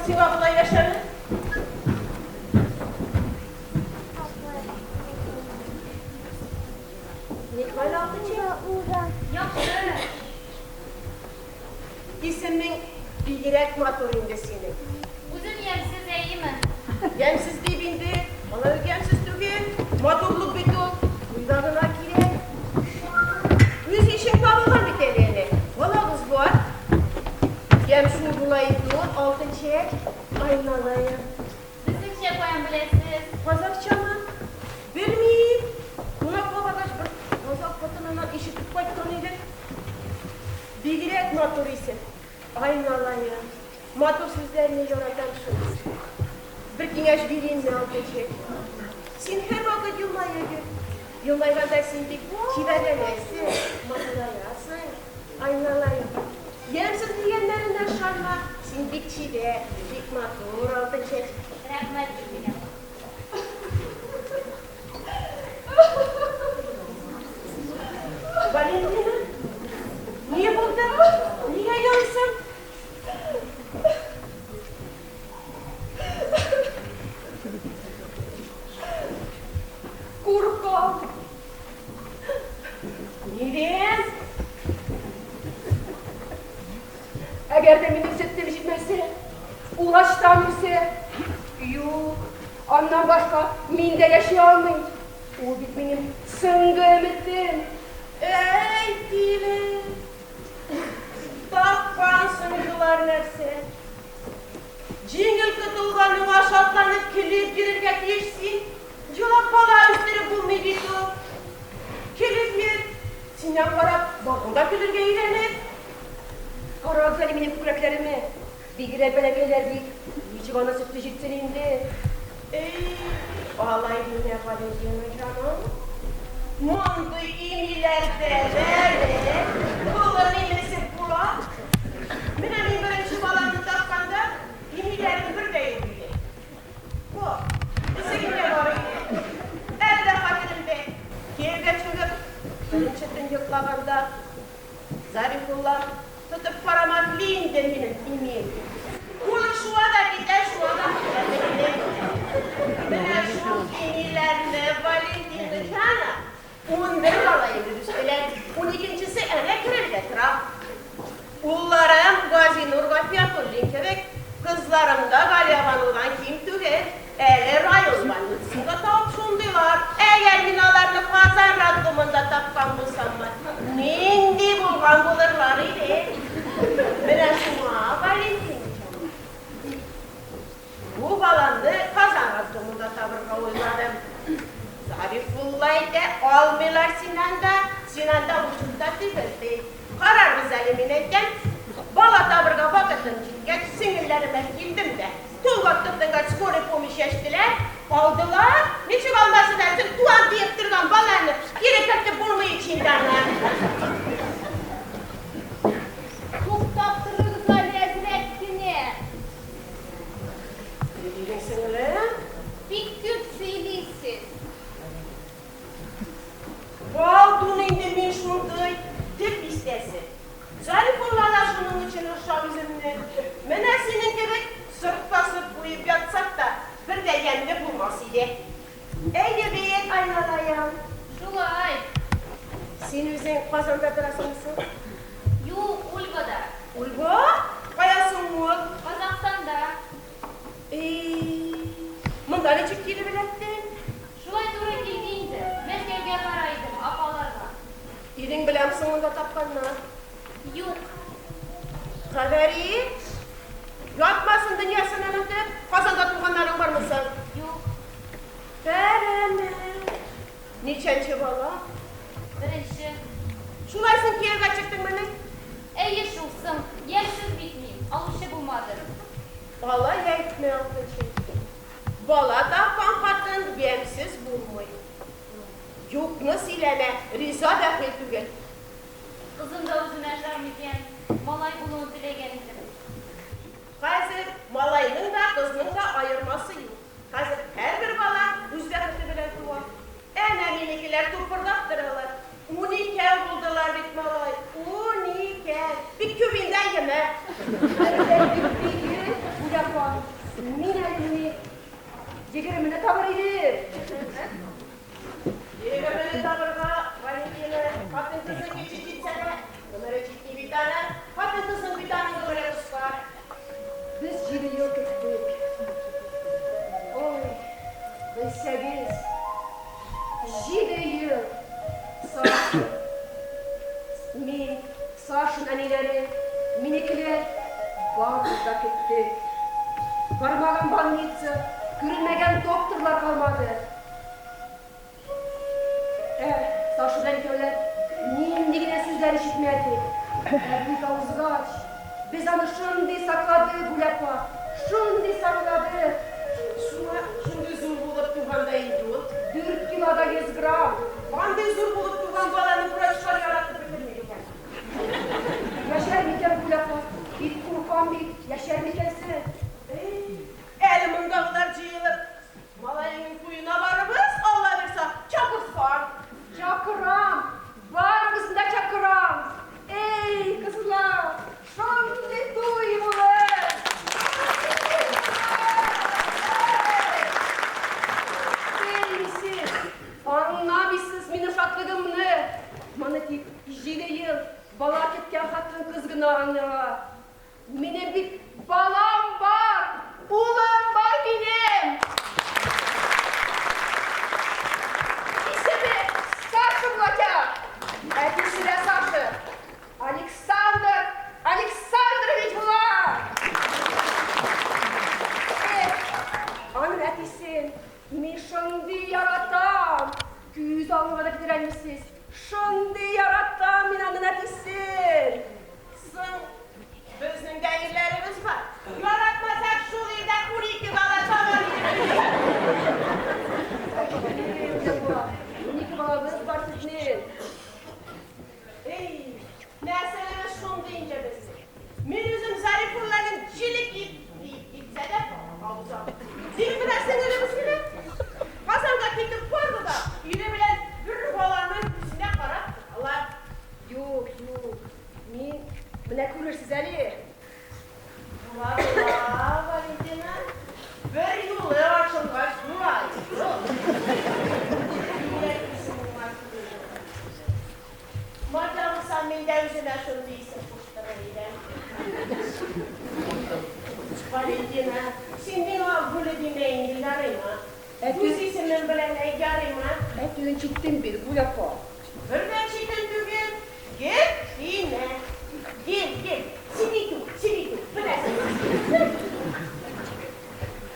сиңа болай яшәве? Нихәл, Алтынчәч? Яхшы. Исемең бигрәк матур инде синең. Үзем ямьсез, әйеме? Ямьсез дип инде, алай ук ямьсез түгел. Матурлык бит ул, уйда гына кирәк. Үз ишең табылган бит әле әнә. Балагыз бар. Ямь шул була инде ул, Алтынчәч. Айналаем. Безнеңчә каян беләсез? Казахчамы? Белмим. Кунакка баргач, бер казах хатыныннан ишетеп кайткан идем. Бигрәк матур исем. Айналаем. Матур сүзләрне яратам шул. Бер киңәш биримме, Алтынчәч? Син һәрвакыт елмаеп йөр. Елмайганда син бик чибәрләнәсең, матураясың. Айналаем. Ямьсез дигәннәренә ышанма, син бик чибәр, бик матур, Алтынчәч. Рәхмәт, Гөлфия. Валентина, ни булды? Нигә елыйсың? Куркам. Нидән? Әгәр дә минем сөтем җитмәсә, ул ачтан үлсә, юк, аннан башка мин дә яши алмыйм. Ул бит минем соңгы өметем. Әй, тиле! Тапкансың елар нәрсә. Җиңел котылганыңа шатланып көлеп йөрергә тиеш син. Елап бала үстереп булмый бит ул. Көлеп йөр. Синнән карап, балаң да көлергә өйрәнер. Карагыз әле минем күкрәкләремә. Бигрәк бәләкәйләр бит. Ничек аны сөте җитсен инде? Эй, алай димә, Валентина җаным. Мондый имиләрдә әле колын имезеп була. Менә мин беренче баламны тапканда, имиләрем бер дә юк иде. Бу, исегеңдә бар иде. Әле дә хәтеремдә. Кияүгә чыгып, беренче төн йоклаганда, Зарифулла тотып карамады инде минем имин. Кулы шуа да китә, шуа да китә тегенең. Менә шул имиләрне Валентина җана 11 бала инде үстеләр, уникенчесе әнә керергә тора. Улларым Газинур Гафиятуллин кебек, кызларым да Галиябанудан ким түгел. Әле район больницасында табып шундыйлар. Әгәр мин аларны Казан роддомында тапкан булсаммы, нинди булган булырлар иде. Менә шуңа, Валентин җаным, бу баламны Казан роддомында табырга уйладым. Зарифулла әйтә, алмыйлар син анда, син анда учетта түгел, ди. Карарбыз әле, мин әйтәм. Бала табырга вакытым җиткәч, сеңелләремә килдем дә. Тулгак тотынгач, скорый помощь чәчтеләр, алдылар. Ничек алмасын әле, туам диеп торган баланы кире кертеп булмый ич инде аны. Туктап торыгыз әле әзрәк кенә. Ни дидең, сеңлем? Бик күп сөйлисез. Балтун инде мин шундый, тел бистәсе. Зарифулла да шуның өчен орыша үземне. Менә синең кебек сыртка сырт куеп ятсак та, бер дә ямьле булмас иде. Әйе бит, айналаем. Шулай. Син үзең Казанда торасыңмы соң? Юк, Ульбада. Ульба? Кая соң ул? Казахстанда. И, монда ничек килеп эләктең? Шулай туры килде инде. Мәскәүгә бара идем, апаларга. Ирең белән соң монда тапканнар? Юк. Хәбәри? Ятмасын дөньясын онытып, Казанда туганнарың бармы соң? Юк. Бәрәме. Ничәнче бала? Беренче. Шулай соң кияүгә чыктыңмыни? Әйе шул, соң. Ямьсез бит мин, алучы булмады. Алай әйтмә, Алтынчәч. Бала тапкан хатын ямьсез булмый. Юкны сөйләмә, риза бәхил түгел. Кызым да үземә ошар микән? Малай булуын теләгән идем. Хәзер малайның да, кызның да аермасы юк. Хәзер һәрбер бала үз бәхете белән туа. Әнә минекеләр тупырдап торалар. Уникәү булдылар бит, малай, уникәү. Бик күп инде, әйеме? Әллә бик бөек, Гүләпан. Егермене табыр идем. Егермене табырга, Валентина, хатын-кызның көче җитсә дә, гомере җитми бит аның. Хатын-кызның бит аның гомере кыска. Без җиде ел көттек. Ой, белсәгез, җиде ел Саша. Мин, Сашаның әниләре, минекеләр, барыбыз да көттек. Бармаган больница, күренмәгән докторлар калмады. Ә Саша белән икәүләп нинди генә сүзләр ишетмәдек. Ә бик узгач, без аны шундый сакладык, Гүл апа, шундый сакладык. Шуңа шундый зур булып туган да инде ул. 4 кило да 100 грамм. Андый зур булып туган баланы врачлар яратып бетерми икән. Яшәр микән, Гүл апа? Бик куркам бит, яшәр микәнсең? Эй, әле мондагылар җыелып, малаеңның туена барырбыз, Алла бирсә, чакырсаң. Чакырам, барыгызны да чакырам. Эй, кызлар, шундый туй булыр. Белмисез, аңламыйсыз минем шатлыгымны. Моны тик 7 ел бала көткән хатын-кыз гына аңлар. Минем бит балам бар, улым бар минем. Исеме Саша булачак. Әтисе дә Саша. Александр Александрович була. Эх, аның әтисен мин шундый яратам. Күз алдыма да китерә алмыйсыз. Шундый яратам мин аның әтисен. Соң, безнең дә ирләребез бар. Яратмасак, шул ирдән 12 бала табар идек. 12 балабыз бар сезнең. Эй, мәсьәләбез шундый инде безнең. Мин үзем Зарифулланың җилек итсә дә авыза. Тик менә сеңелебез генә Казанга китеп барды да, ире белән бер баланың күзенә карап торалар. Юк, юк. Мин менә күрерсез әле. Була, була, Валентина. Бер юлы ачылгач була. Диләр исемең бар түгел. Мадам булса, мин дә үземә шундый исем куштырыр идем. Валентина, син миңа Гүле димә инде, ярыймы? Үз исемең белән әйт, ярыймы? Әйтүен читен бит, Гүл апа. Бер дә читен түгел. Гөлфинә. Гел, гел. Сине түгел, сине түгел. Беләсең.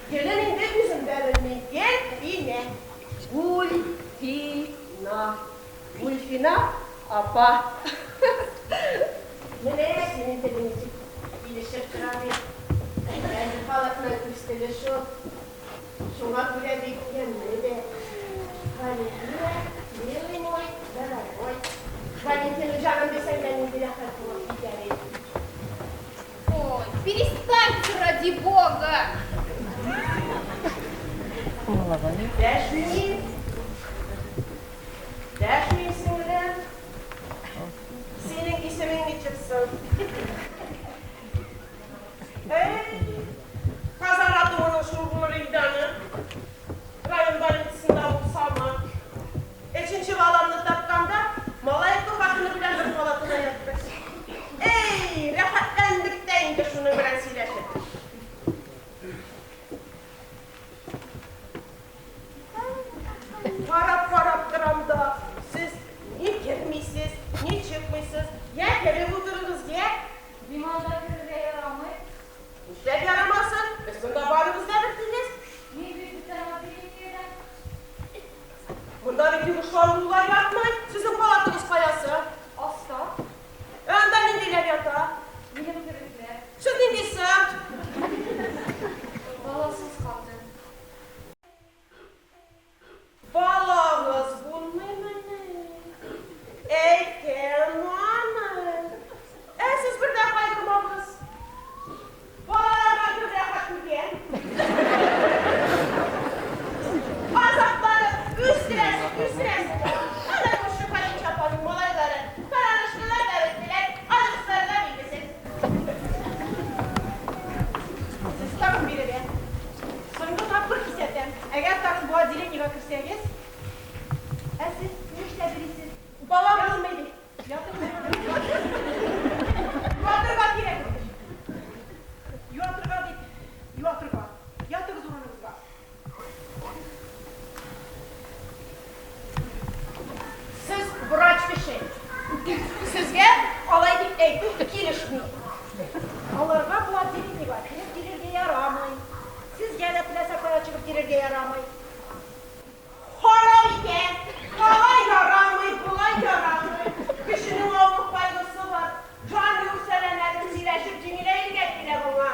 Гелен инде үзем дә белмим. Гөлфинә. Гульфина. Гульфина апа. Менә синең телең ничек килешеп тора бит. Әле халыкның үз теле шул. Шуңа күрә бик ямьле дә. Валентина, милый мой, дорогой. Валентина җаным дисәң дә нинди рәхәт булып китәр иде. Ой, перестаньте ради бога! Дәшмим. Дәшмим, сеңлем. Синең исемең ничек соң? Эй, Казан атуының шул булыр инде аны. Район больницасында булсамы? Өченче баламны тапканда, малай хатыны белән бер палатада ятты. Эй, рәхәтләндек тә инде шуның белән сөйләшеп. Карап-карап торам да, сез ни кермисез, ни чыкмыйсыз, я кереп утырыгыз, я Мунчага керсәгез. Ә сез нишләп йөрисез? Балам булмый ди. Юатырга кирәк. Юатырга дип, юатырга. Ятыгыз урыныгызга. Сез врач кеше. Сезгә алай дип әйтү килешми. Аларга платильныйга кереп йөрергә ярамый. Сезгә дә теләсә кая чыгып йөрергә ярамый. Харап итә! Алай ярамый, болай ярамый. Кешенең авыр кайгысы бар. Җан үрсәләнә, сөйләшеп җиңеләергә кирәк аңа.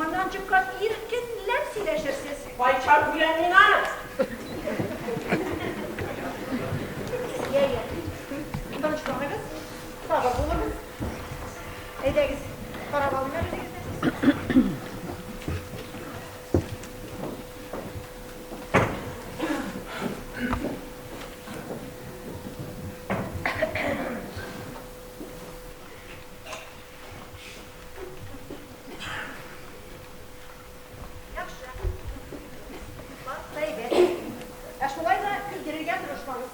Моннан чыккач иркенләп сөйләшерсез. Кайчан күрәм мин аны? Я, я. Тынычланыгыз, сабыр булыгыз. Әйдәгез, карап алыйм әле үзегезне. Яхшы. Бар да әйбәт. Ә шулай да көлдерергә тырышмагыз.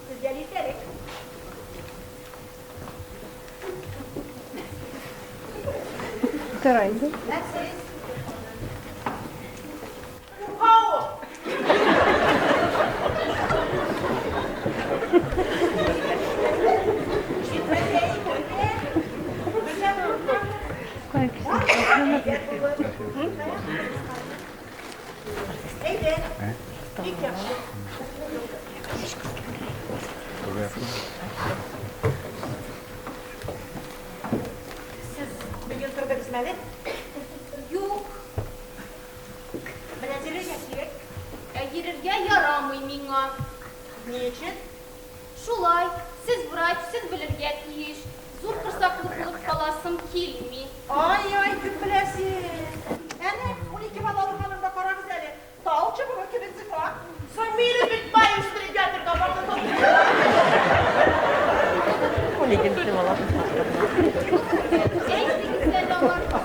Сезгә әле иртәрәк. Тора инде. Ә сез? Курка ул. Җитмәсә икән. Безгә Әйдә. Бик яхшы. Сез быел тордыгызмы әле? Юк. Менә йөрергә кирәк. Ә йөрергә ярамый миңа. Ни өчен? Шулай, сез врач, сез белергә тиеш. Зур корсаклы булып каласым килми. Ай-ай, күп беләсез. Әнә, 12 балалы ханымда карагыз әле. Тал чыбыгы кебек зифа. Фамилия бит бай үстереп ятырга Әйтегез әле аларга.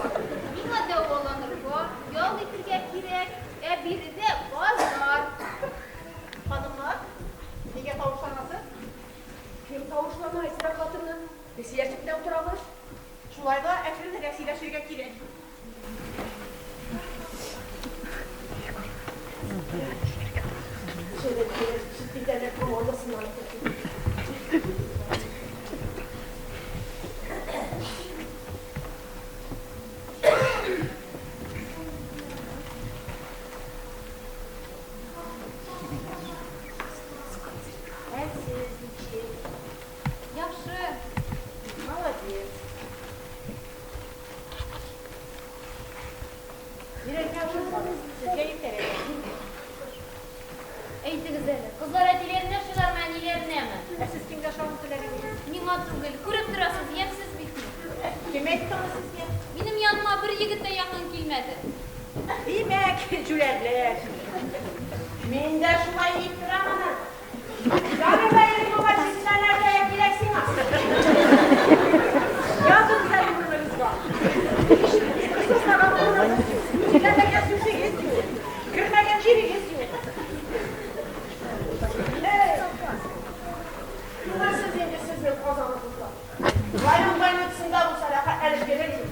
Миңа дәваланырга, ял итергә кирәк, ә биредә базар. Ханымнар, нигә тавышланасыз? Кем тавышлана, Исра хатыны? Без сөйләшеп кенә утырабыз. Шулай да әкренрәк сөйләшергә кирәк. Чит илләрдә командасыннан Ә сез ничек? Яхшы. Молодец. Йөрергә ашыкмагыз, сезгә иртәрәк. Әйтегез әле, кызлар әтиләренә ошыйлармы, әниләренәме? Ә сез кемгә ошавын теләдегез? Миңа түгел, күреп торасыз, ямьсез бит мин. Кем әйтте аны сезгә? Минем яныма бер егет тә якын килмәде. Димәк, җүләрләр. Мин дә шулай дип торам аны. Ярый әле моңа чишмәләрдә кирәк сиңа. Ятыгыз әле урыныгызга. Кысылмаган урыныгыз юк. Сөйләмәгән сүзегез юк. Кермәгән җирегез юк. Эй, күңелсез инде сезнең Казаныгызда. Район больницасында булса рәхәтләнеп йөрер идем.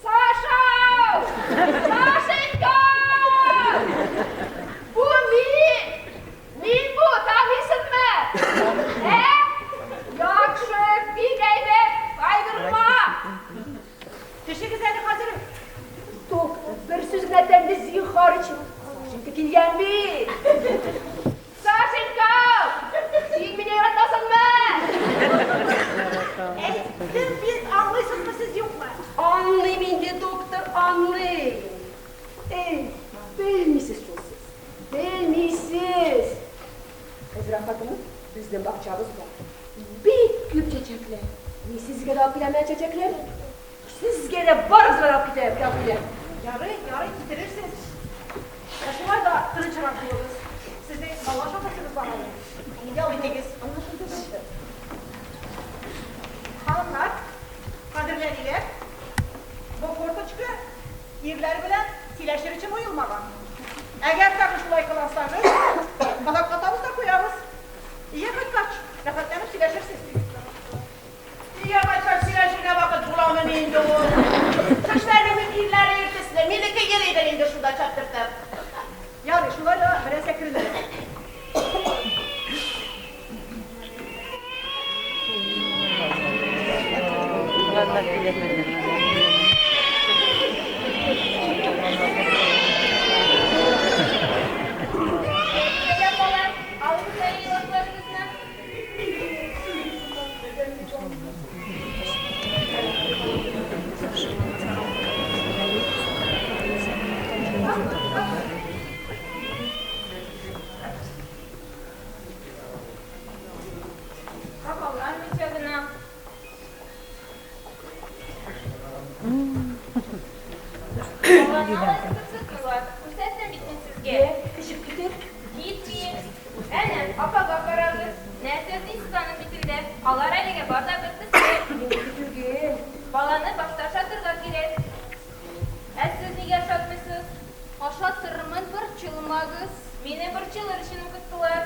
Саша! Сашенька! Бу мин! Мин бу, таныйсыңмы? Ә? Яхшы, бик әйбәт, кайгырма! Төшегез әле хәзер үк. Доктор, бер сүз генә тәнде зинһар өчен. Сашенька килгән бит. Сашенька! Син мине яратасыңмы? Әйттем бит, аңлыйсызмы сез юкмы? Аңлыйм инде, доктор, аңлыйм. Эй, белмисез шул сез. Белмисез. Хәзрә хатыным, безнең бакчабыз бар. Бик күп чәчәкләр. Мин сезгә дә алып киләм әле чәчәкләр. Сезгә дә барыгызга да алып китәм, алып киләм. Ярый, ярый, китерерсез. Ә шулай да тынычрак булыгыз. Сезнең бала чагасыгыз бар әле. Ял итегез. Аңлашылды, доктор. Әз әкренрәк. Әйдә, балалар, алыгыз әле елакларыгызны. Кабаланмыйча гына. Баланы алай кызыксытмыйлар. Күрсәттем бит мин сезгә. Эчеп китер. Китмим. Әнә, апага карагыз. Нәрсә эзлисез аның битендә? Алар әлегә бар да бер төсле. Минеке түгел. Баланы башта ашатырга кирәк. Ә сез нигә ашатмыйсыз? Ашатырмын, борчылмагыз. Мине борчылыр өчен укыттылар.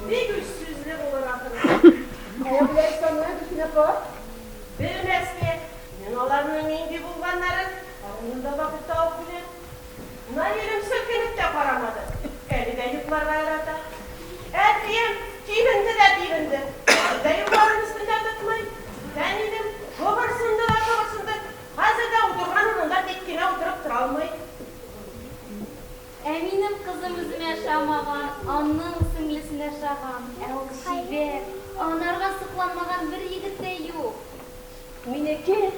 Бик үзсүзле булыр ахрысы. Кая беләсез аны, Гөлфинә апа? Белмәскә, мин аларның нинди булганнарын авылында вакытта ук беләм. Наилем селкенеп тә карамады, әле дә йокларга ярата. Әтием тибенде дә тибенде, әле дә йокларын өстендә тотмый. Әнием кыбырсынды да кыбырсынды, хәзер дә утырган урынында тик кенә утырып тора алмый. Ә минем кызым үземә ошамаган, аның сеңлесенә ошаган. Ә ул чибәр, анарга сокланмаган бер егет тә юк. Минеке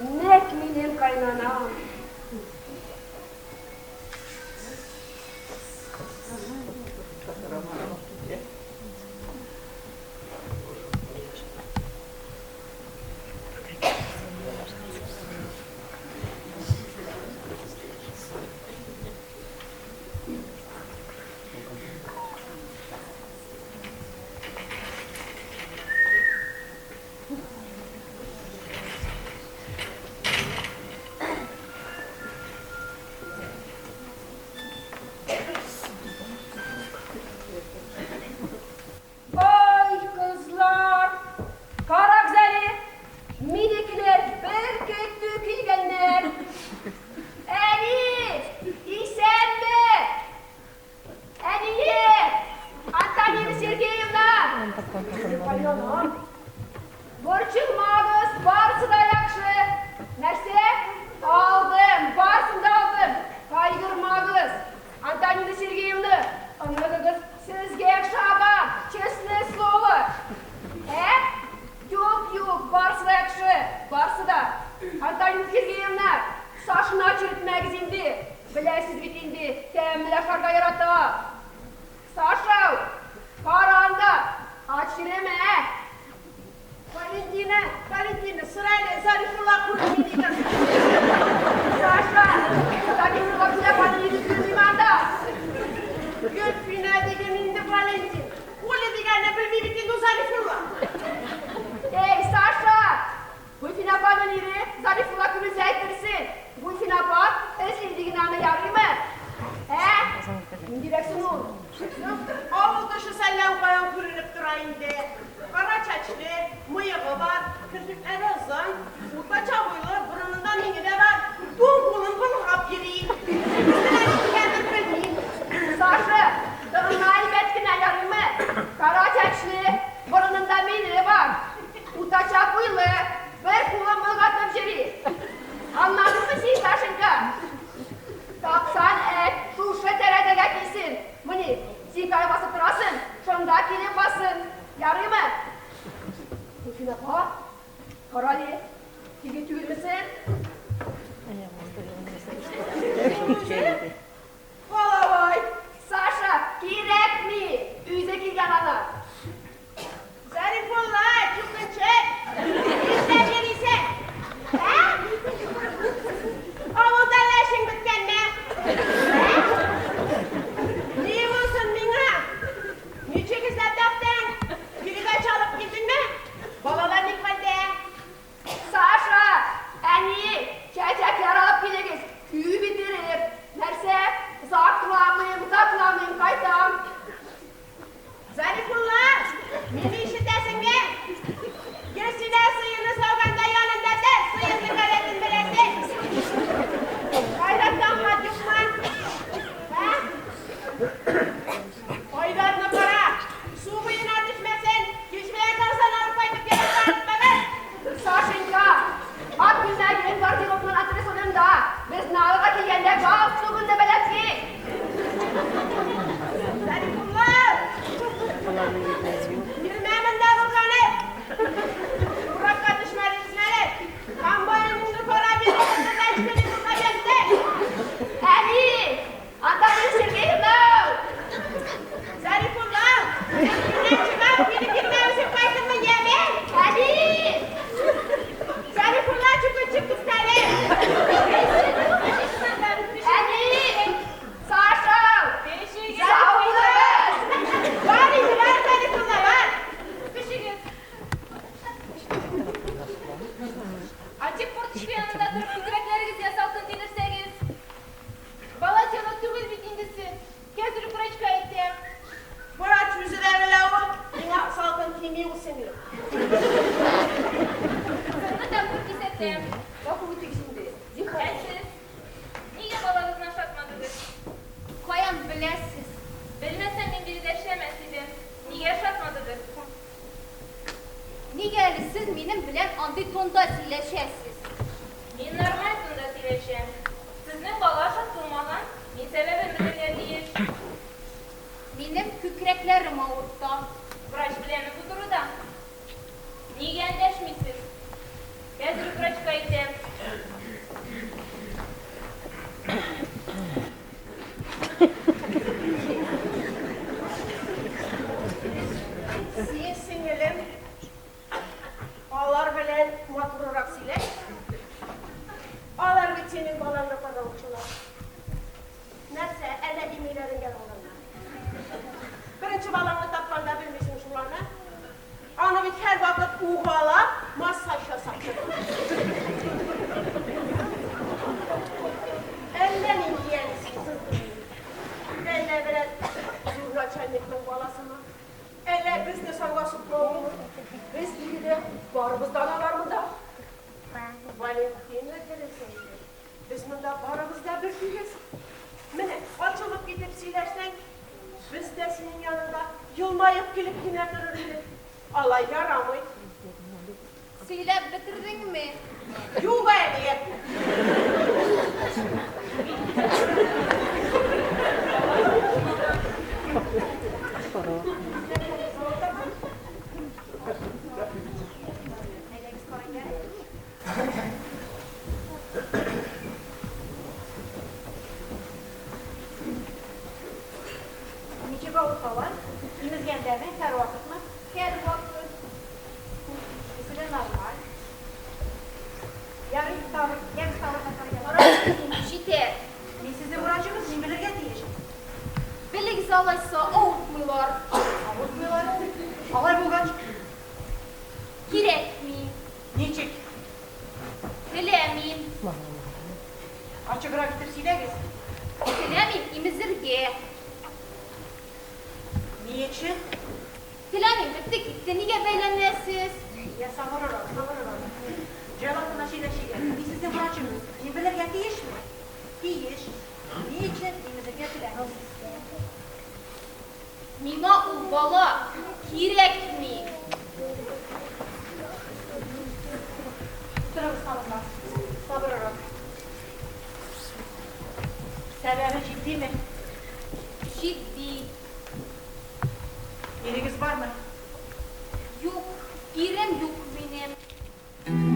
нәкъ минем кайнанам. Ай, кызлар! Карагыз әле, минекеләр бер көтү килгәннәр. Әни, исәнме? Әнием! Антонина Сергеевна! Кайнанам. Борчылмагыз, барысы да яхшы. Нәрсә? Алдым, барысын да алдым. Кайгырмагыз. Антонина Сергеевна, оныгыгыз сезгә охшаган, честное слово. Ә? Юк, юк, барысы да яхшы, барысы да. Антонина Сергеевна, Сашаны черетмәгез инде. Беләсез бит инде, тәмле ашарга ярата. Саша, кара анда, ач йөрмә. Валентина, Валентина, сора әле, Зарифулла күренми дигән. Саша, Зарифулла белән Валентина күренми анда. Гөлфинә диген инде Валентин. Оля дигәнне белми бит инде ул Зарифулла. Эй, Саша! Гөлфинә апаның ире Зарифулла күренсә әйтерсең. Гөлфинә апа эзли диген аны ярыймы? Ә? Ниндирәк соң ул? Авыл кешесе әллә каян күренеп тора инде. Кара чәчле, мыегы бар, керфекләре озын, уртача буйлы, борынында миңе дә бар. Карале, теге түгелмесең? Половой! Саша, кирәкми! Үзе килгән ана. Зарифулла, чукынчык! Нишләп йөрисең? Ә? Авылда да эшең беткәнме? Ә? Ни булсын миңа? Ничек эзләп таптың? Передача алып килдеңме? Балалар ни хәлдә? Саша, әни, чәчәкләр алып килегез. Күп иттереп. Нәрсә? Озакламыйм, озакламыйм, кайтам. Зарифулла, мине ишетәсеңме? Гөлсинә сыерны сауганда янында тор, сыерның гадәтен беләсең. Айраттан хат юкмы? Ә? Айдарны кара, су буена төшмәсен, кич белән Тарзан алып кайтып килеп онытмагыз. Сашенька, ак күлмәгең гардеробның антресолында. Безне алырга килгәндә галстугыңны бәйләп ки. Зарифулла! Йөрмә монда болганып! Уракка төшмәдегезме әле? Комбайныңны кара бирде, кыздан чыгып Әни, Антонина Сергеевна! Зарифулла! Миннән чыгап, мине бирмә үзем кайтырмын, яме? Әни! Зарифулла, чукынчык туктале! Әни! Саша! Сау булыгыз! Бар инде, бар, Зарифулла, бар! Төшегез. Ачык форточка янында торып күкрәкләрегезгә салкын тидерсәгез. Бала җылы түгел бит инде сез. Хәзер үк врачка әйтәм. Врач үзе дә белә ул. Миңа салкын тими ул, сеңлем. Соңгы тапкыр кисәтәм. Гафу итегез инде. Ә Зинһар. сез? Нигә балагызны ашатмадыгыз? Каян беләсез? Белмәсәм, мин биредә эшләмәс идем. Нигә ашатмадыгыз? Нигә әле сез минем белән андый тонда сөйләшәсез? Мин нормаль тонда сөйләшәм. Сезнең бала ашатылмаган, мин сәбәбен белергә тиеш. Минем күкрәкләрем авырта. Врач беләме бу турыда? Нигә эндәшмисез? Хәзер үк врачка әйтәм. Син, сеңелем, алар белән матуррак сөйләш. Алар бит синең балаңны караучылар. Нәрсә, әллә имиләрең яралганнар. Беренче балаңны тапканда белмисең шул аны. Аны бит һәрвакыт угалап, массаж ясап торды. Әллә нинди әнисе сыздырмый. Әллә берәр зур начальникның баласымы? Әллә безне санга сукмавымы? Без биредә барыбыз да аналар монда. Валентина дөрес әйтә. Без монда барыбыз да бер тигез. Менә ачылып китеп сөйләшсәң, без дә синең яныңда елмаеп килеп кенә торыр идек. Алай ярамый. Сөйләп бетердеңме? Юк әле. Әйдәгез карыйк әле. Ничек авырталар? Имезгәндәме, һәрвакытмы? Һәрвакыт. Исеме нормаль. Ярый, тавык, ягез тавыкка карыйк. Җитәр. Мин сезнең врачыгыз, мин белергә тиеш. Белегез алайса, авыртмыйлар. Авыртмыйлар. Алай булгач, Кирәкми. ничек? Теләмим. Ачыграк итеп сөйләгез. Теләмим имезергә. Ни өчен? Теләмим, бетте китте. Нигә бәйләнәсез? Я сабыррак, сабыррак. Җайлап кына сөйләшик әле. Мин сезнең врачыгыз. Мин белергә тиешме? Тиеш. Ни өчен имезергә теләмисез? Миңа ул бала кирәкми. Торыгыз, ханымнар. Сабыррак. Сәбәбе җитдиме? Җитди. Ирегез бармы? Юк, ирем юк минем.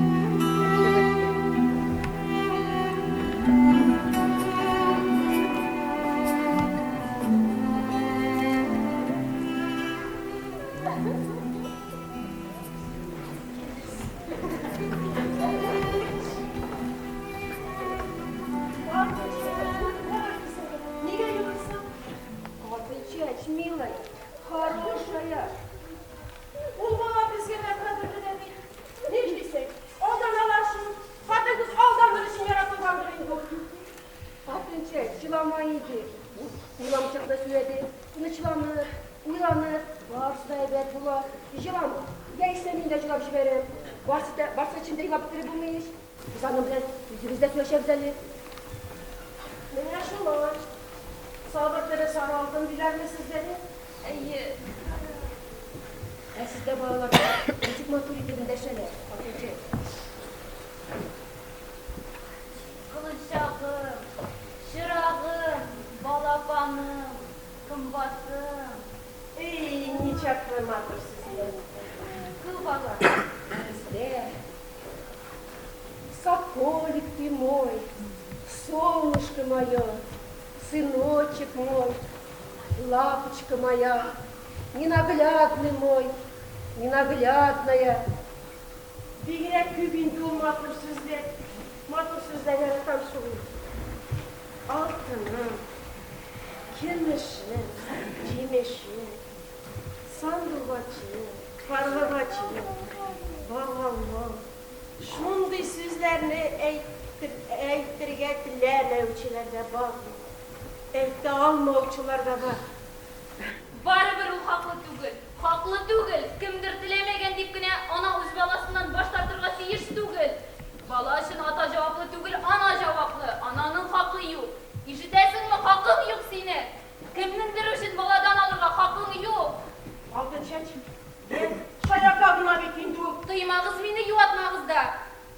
Нигә елыйсың? Отвечать, милая, хорошая. Ул бала безгә дә кадерле дә бит. Нишлисең? Алданалар шул. Хатын-кыз алданыр өчен яратылгандыр инде ул. Алтынчәч, җылама инде. Ул уйламыйча гына сөйләде. Тынычланыр, уйланыр, барысы да әйбәт була. Җылама. Яисә мин дә җылап җибәрәм. Барысы да, барысы өчен дә елап бетереп булмый ич. Без аның белән үзебез дә сөйләшәбез әле. Менә шулай. Сабыр теле сары алтын диләрме сездә дә? Әйе. Ә сездә балалар ничек матур итеп эндәшәләр, Алтынчәч. Колынчагым, чырагым, балапаным, кымбатым. Эй, ничаклы матур сүзләр. Күп алар. Бездә Соколик ты мой, солнышко мое, сыночек мой, лапочка моя, ненаглядный мой, ненаглядная. Бигрәк күп инде ул матур сүзләр. Матур сүзләр яратам шул. Алтыным, көмешем, җимешем, сандугачым, карлыгачым, баламым. Шундый сүзләрне әйтергә теләмәүчеләр дә бар. Әйтә алмаучылар да бар. Барыбер ул хаклы түгел. Хаклы түгел. Кемдер теләмәгән дип кенә ана үз баласыннан баш тартырга тиеш түгел. Бала өчен ата җаваплы түгел, ана җаваплы. Ананың хакы юк. Ишетәсеңме, хакың юк синең. Кемнеңдер өчен баладан алырга хакың юк. Алтынчәч, йә, шаярта гына бит инде ул. Тыймагыз мине, юатмагыз да.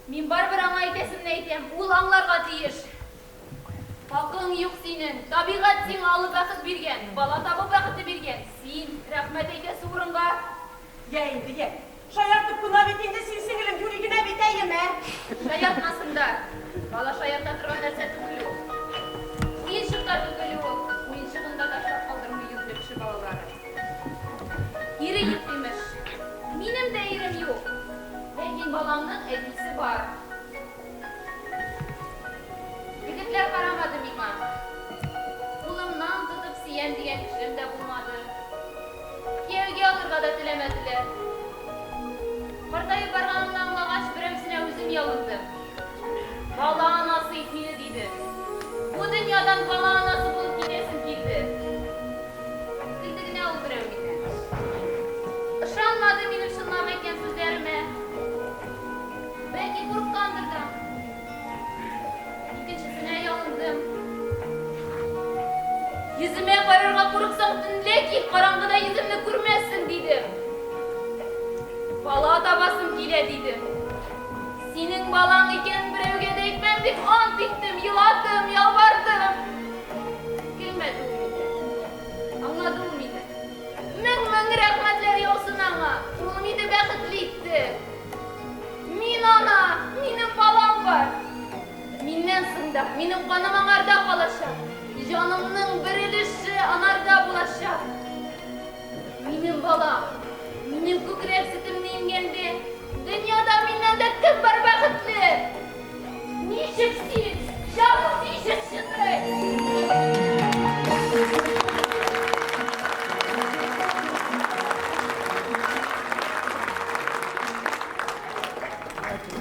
Мин барыбер аңа әйтәсемне әйтәм. Ул аңларга тиеш. Хакың юк синең. Табигать сиңа олы бәхет биргән, бала табу бәхете биргән. Син, рәхмәт әйтәсе урынга. Йә инде, йә. Шаяртып кына бит инде син, сеңелем, юри генә бит, әйеме? Шаяртмасын да. Бала шаярта торган нәрсә түгел ул. Уенчык та түгел ул. Уенчыгын да ташлап калдырмый юньле кеше балалары. Ире юк, имеш. Минем дә ирем юк. Ләкин баламның әтисе бар. Егетләр карамады миңа. Кулымнан тотып сөям дигән кешем дә булмады. Кияүгә алырга да теләмәделәр. Картаеп барганымны аңлагач, берәүсенә үзем ялындым. Бала анасы ит мине, диде. Бу дөньядан бала анасы булып китәсем килде. Көлде генә ул берәү миннән. Ышанмады минем чынлап әйткән сүзләремә. Бәлки курыккандыр да. Икенчесенә ялындым. Йөземә карарга курыксаң, төнлә кил, караңгыда йөземне күрмәссең, дидем. Бала табасым килә, дидем. Синең балаң икәнен берәүгә дә әйтмәм дип ант иттем, еладым, ялвардым. Көлмәде ул миннән. Аңлады ул мине. Мең-мең рәхмәтләр яусын аңа. Ул мине бәхетле итте. Мин ана, минем балам бар. Миннән соң да минем каным аңарда калачак. Җанымның бер өлеше анарда булачак. Минем балам, минем күкрәк сөтемне имгәндә, дөньяда миннән дә кем бар бәхетле? Ничек син, җаным ничек чыдый?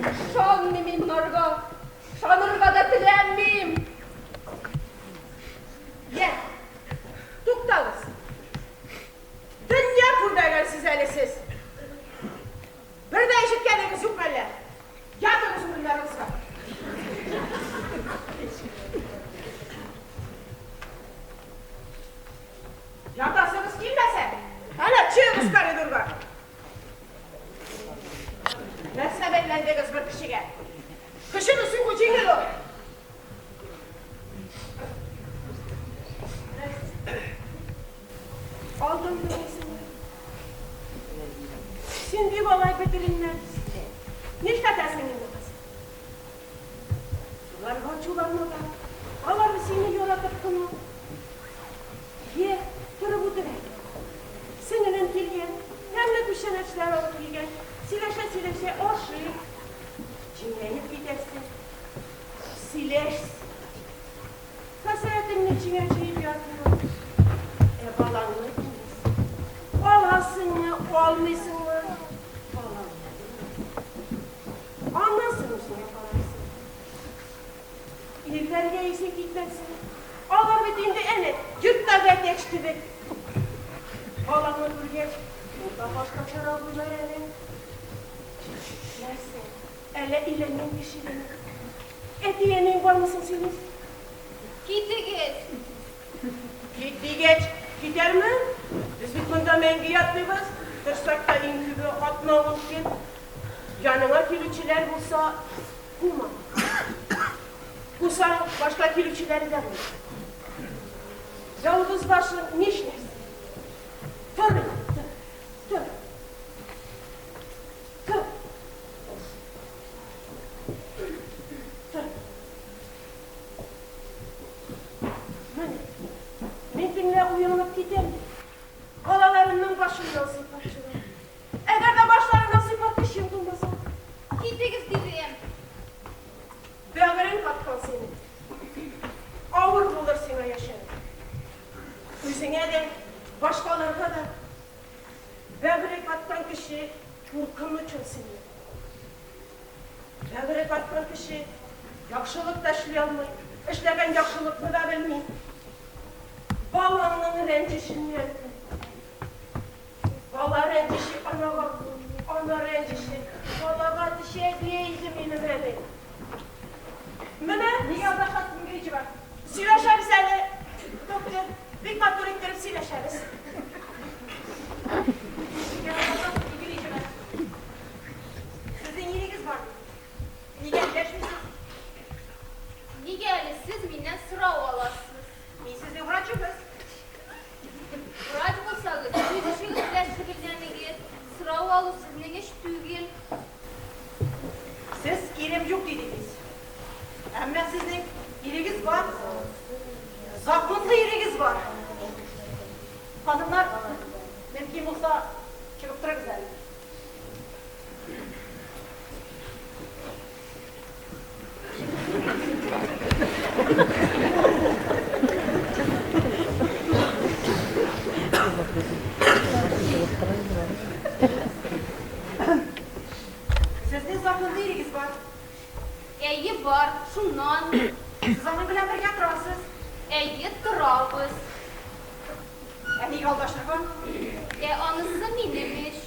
Ышанмыйм мин монарга. Ышанырга да теләмим. Йә, туктагыз. Дөнья күрмәгәнсез әле сез. Бер дә ишеткәнегез юк мәллә? Ятыгыз урыннарыгызга. кына. Йә, торып утыр әле. Сеңелем килгән, тәмле күчтәнәчләр алып килгән. Сөйләшә-сөйләшә ашыйк. Җиңеләеп китәрсең. Сөйләш. Хәсрәтеңне эчеңә җыеп ятма. Ә балаңны имез. Аласыңмы, алмыйсыңмы? Балаңны имез. Аннан соң үзеңә карарсың. Ирләргә исең китмәсен. Алар бит инде әнә йорттагы әтәч кебек. Балаңны күргәч, ул да башкачарак уйлар әле. Нәрсә, әллә өйләнгән кеше генә? Әти-әниең бармы соң синең? Китегез! Кит дигәч, китәрмен. Без бит монда мәңге ятмыйбыз. Торсак та иң күбе атна-ун көн. Яныңа килүчеләр булса, кума. Кусаң, башка килүчеләре дә булыр. Ялгыз башың нишләрсең? Тор инде, тор, тор. Тор. Тор. Менә, мин төнлә уянып китәм бит. Балаларымның башыннан сыйпап чыгам. Әгәр дә башларыннан сыйпар кешем булмаса? Китегез, дидем. Бәгырең каткан синең. Авыр булыр сиңа яшәве. Үзеңә дә, башкаларга да. Бәгыре каткан кеше куркыныч ул синең. Бәгыре каткан кеше яхшылык та эшли алмый, эшләгән яхшылыкны да белми. Балаңның рәнҗешеннән Бала рәнҗеше анага, ана рәнҗеше балага төшә, ди иде минем әни. Менә Нигә алдашасың, Гричева? Сөйләшәбез әле, доктор, бик матур иттереп сөйләшәбез. Нигә алдашасың, Гричева? Сезнең ирегез бар бит. Нигә эндәшмисез? Нигә әле сез миннән сорау аласыз? Мин сезнең врачыгыз. Врач булсагыз, үз эшегез белән шөгыльләнегез. Сорау алу сезнең эш түгел. Сез ирем юк дидегез. Әмма сезнең ирегез бар. Законлы ирегез бар. Ханымнар, мөмкин булса, чыгып торыгыз әле. Сезнең законлы ирегез бар. Әйе, бар. Шуннан? Сез аның белән бергә торасыз. Әйе, торабыз. Ә нигә алдашырга? Ә анысы минем эш.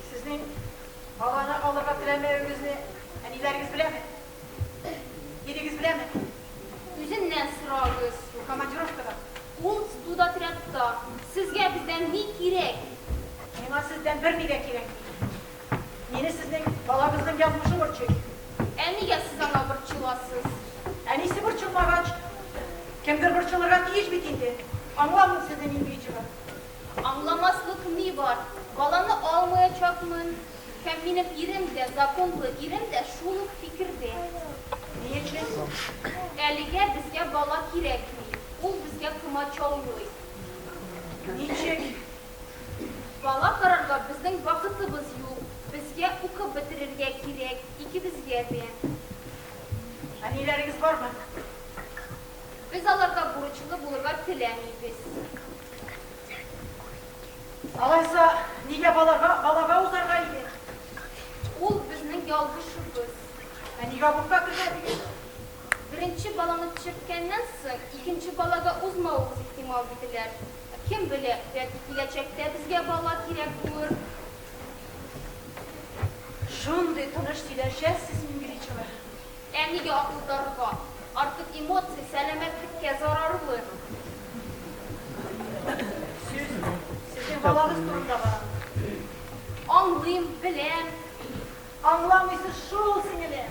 Сезнең баланы алырга теләмәвегезне әниләрегез беләме? Ирегез беләме? Үзеннән сорагыз. Ул командировкада. Ул студотрядта. Сезгә бездән ни кирәк? Миңа сездән берни дә кирәкми. Мине сезнең балагызның язмышы борчый. Ә нигә сез аңа борчыласыз? Әнисе борчылмагач, кемдер борчылырга тиеш бит инде. Аңламыйм сезне, Мингричева. Аңламаслык ни бар? Баланы алмаячакмын. Һәм минем ирем дә, законлы ирем дә шул ук фикердә. Ни өчен? Әлегә безгә бала кирәкми. Ул безгә комачаулый. Ничек? Бала карарга безнең вакытыбыз юк. Безгә укып бетерергә кирәк, икебезгә дә. Әниләрегез бармы? Без аларга бурычлы булырга теләмибез. Алайса, нигә балага, балага узарга иде? Ул безнең ялгышыбыз. Ә нигә абортка кермәдегез? Беренче баланы төшерткәннән соң, икенче балага узмавыбыз ихтимал, диделәр. Кем белә, бәлки киләчәктә безгә бала кирәк булыр. Шундый тыныч сөйләшәсез, Мингричева. Ә нигә акылдарга? Артык эмоция сәламәтлеккә зарарлы. Сүз сезнең балагыз турында бара. Аңлыйм, беләм. Аңламыйсыз шул, сеңелем.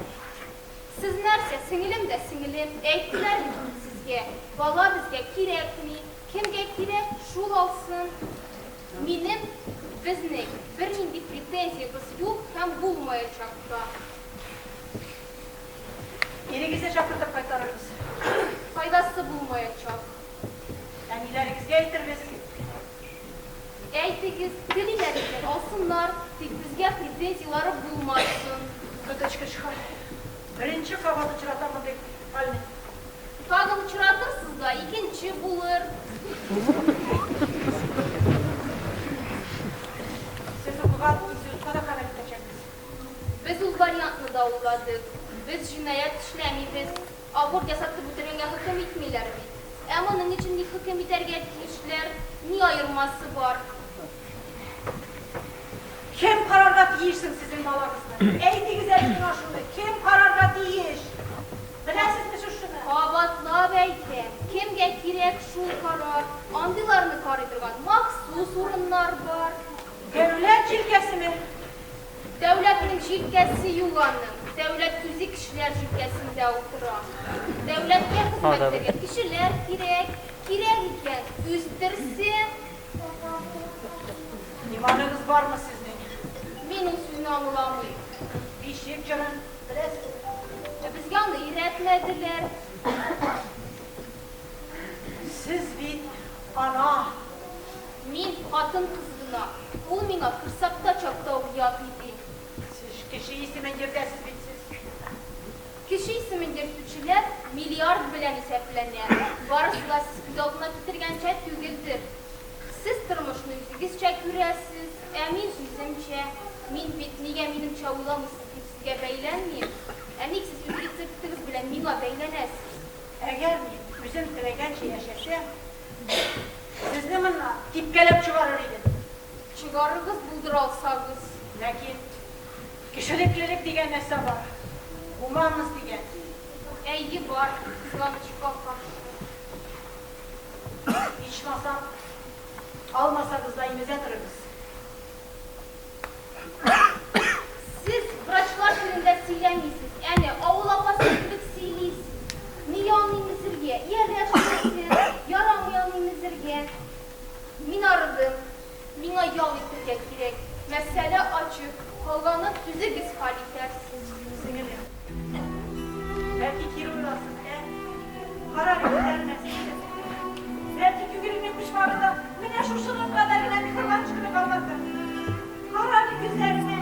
Сез нәрсә, сеңелем дә сеңелем, әйттеләр инде сезгә, бала безгә кирәкми, кемгә кирәк, шул алсын. Минем, безнең бернинди претензиябез юк һәм. Һәм булмаячак та. Ирегезне чакыртып кайтарырбыз. Файдасы булмаячак. Әниләрегезгә әйтербез. Әйтегез, телиләр икән, алсыннар, тик безгә претензияләре булмасын. Коточкыч хәл. Беренче кабат очратам мондый хәлне. Тагын очратырсыз да, икенче булыр. Сез укыган институтка да хәбәр итәчәкбез. Без ул вариантны да уйладык. Без җинаять эшләмибез. Аборт ясатып үтергәнгә хөкем итмиләр бит. Ә моның өчен ник хөкем итәргә тиешләр? Ни аермасы бар? Кем карарга тиеш соң сезнең балагызны? Әйтегез әле миңа шуны, кем карарга тиеш? Беләсезме сез шуны? Кабатлап әйтәм, кемгә кирәк шул карар. Андыйларны карый торган махсус урыннар бар. Дәүләт җилкәсеме? Дәүләтнең җилкәсе юк аның. Дәүләт үзе кешеләр җилкәсендә утыра. Дәүләткә хезмәт итәргә кешеләр кирәк. Кирәк икән, үстерсен. Иманыгыз бармы сезнең? Мин ул сүзне аңламыйм. Бишек җырын беләсезме? Ә безгә аны өйрәтмәделәр. Сез бит ана. Мин хатын-кыз гына. Ул миңа корсакта чакта ук ят иде. Сез кеше исемен йөртәсез бит сез. Кеше исемен йөртүчеләр миллиард белән исәпләнә. Барысы да сез күз алдына китергәнчә түгелдер. Сез тормышны үзегезчә күрәсез, ә мин үземчә. Мин бит нигә минемчә уйламыйсыз дип сезгә бәйләнмим. Ә ник сез үз рецептыгыз белән миңа бәйләнәсез? Әгәр мин үзем теләгәнчә яшәсәм, Сезне моннан типкәләп чыгарыр идем. Чыгарыгыз, булдыра алсагыз. Ләкин кешелеклелек дигән нәрсә бар. Гуманность дигән. Әйе, бар, кызганычка каршы. Ичмасам, алмасагыз да имезә торыгыз. Сез врачлар телендә сөйләмисез, әнә, авыл апасы кебек сөйлисез. Нигә аны имезергә? Ияләшмәсен, ярамый аны имезергә. Мин арыдым, миңа ял итәргә кирәк. Мәсьәлә ачык, калганын үзегез хәл итәрсез. Сеңелем, бәлки кире уйларсыз, ә? Карар итүләренә сеңелем. Бәлки күңелеңнең почмагында менә шушының кадәр генә миһербан очкыны калгандыр. Кара әле күзләремә.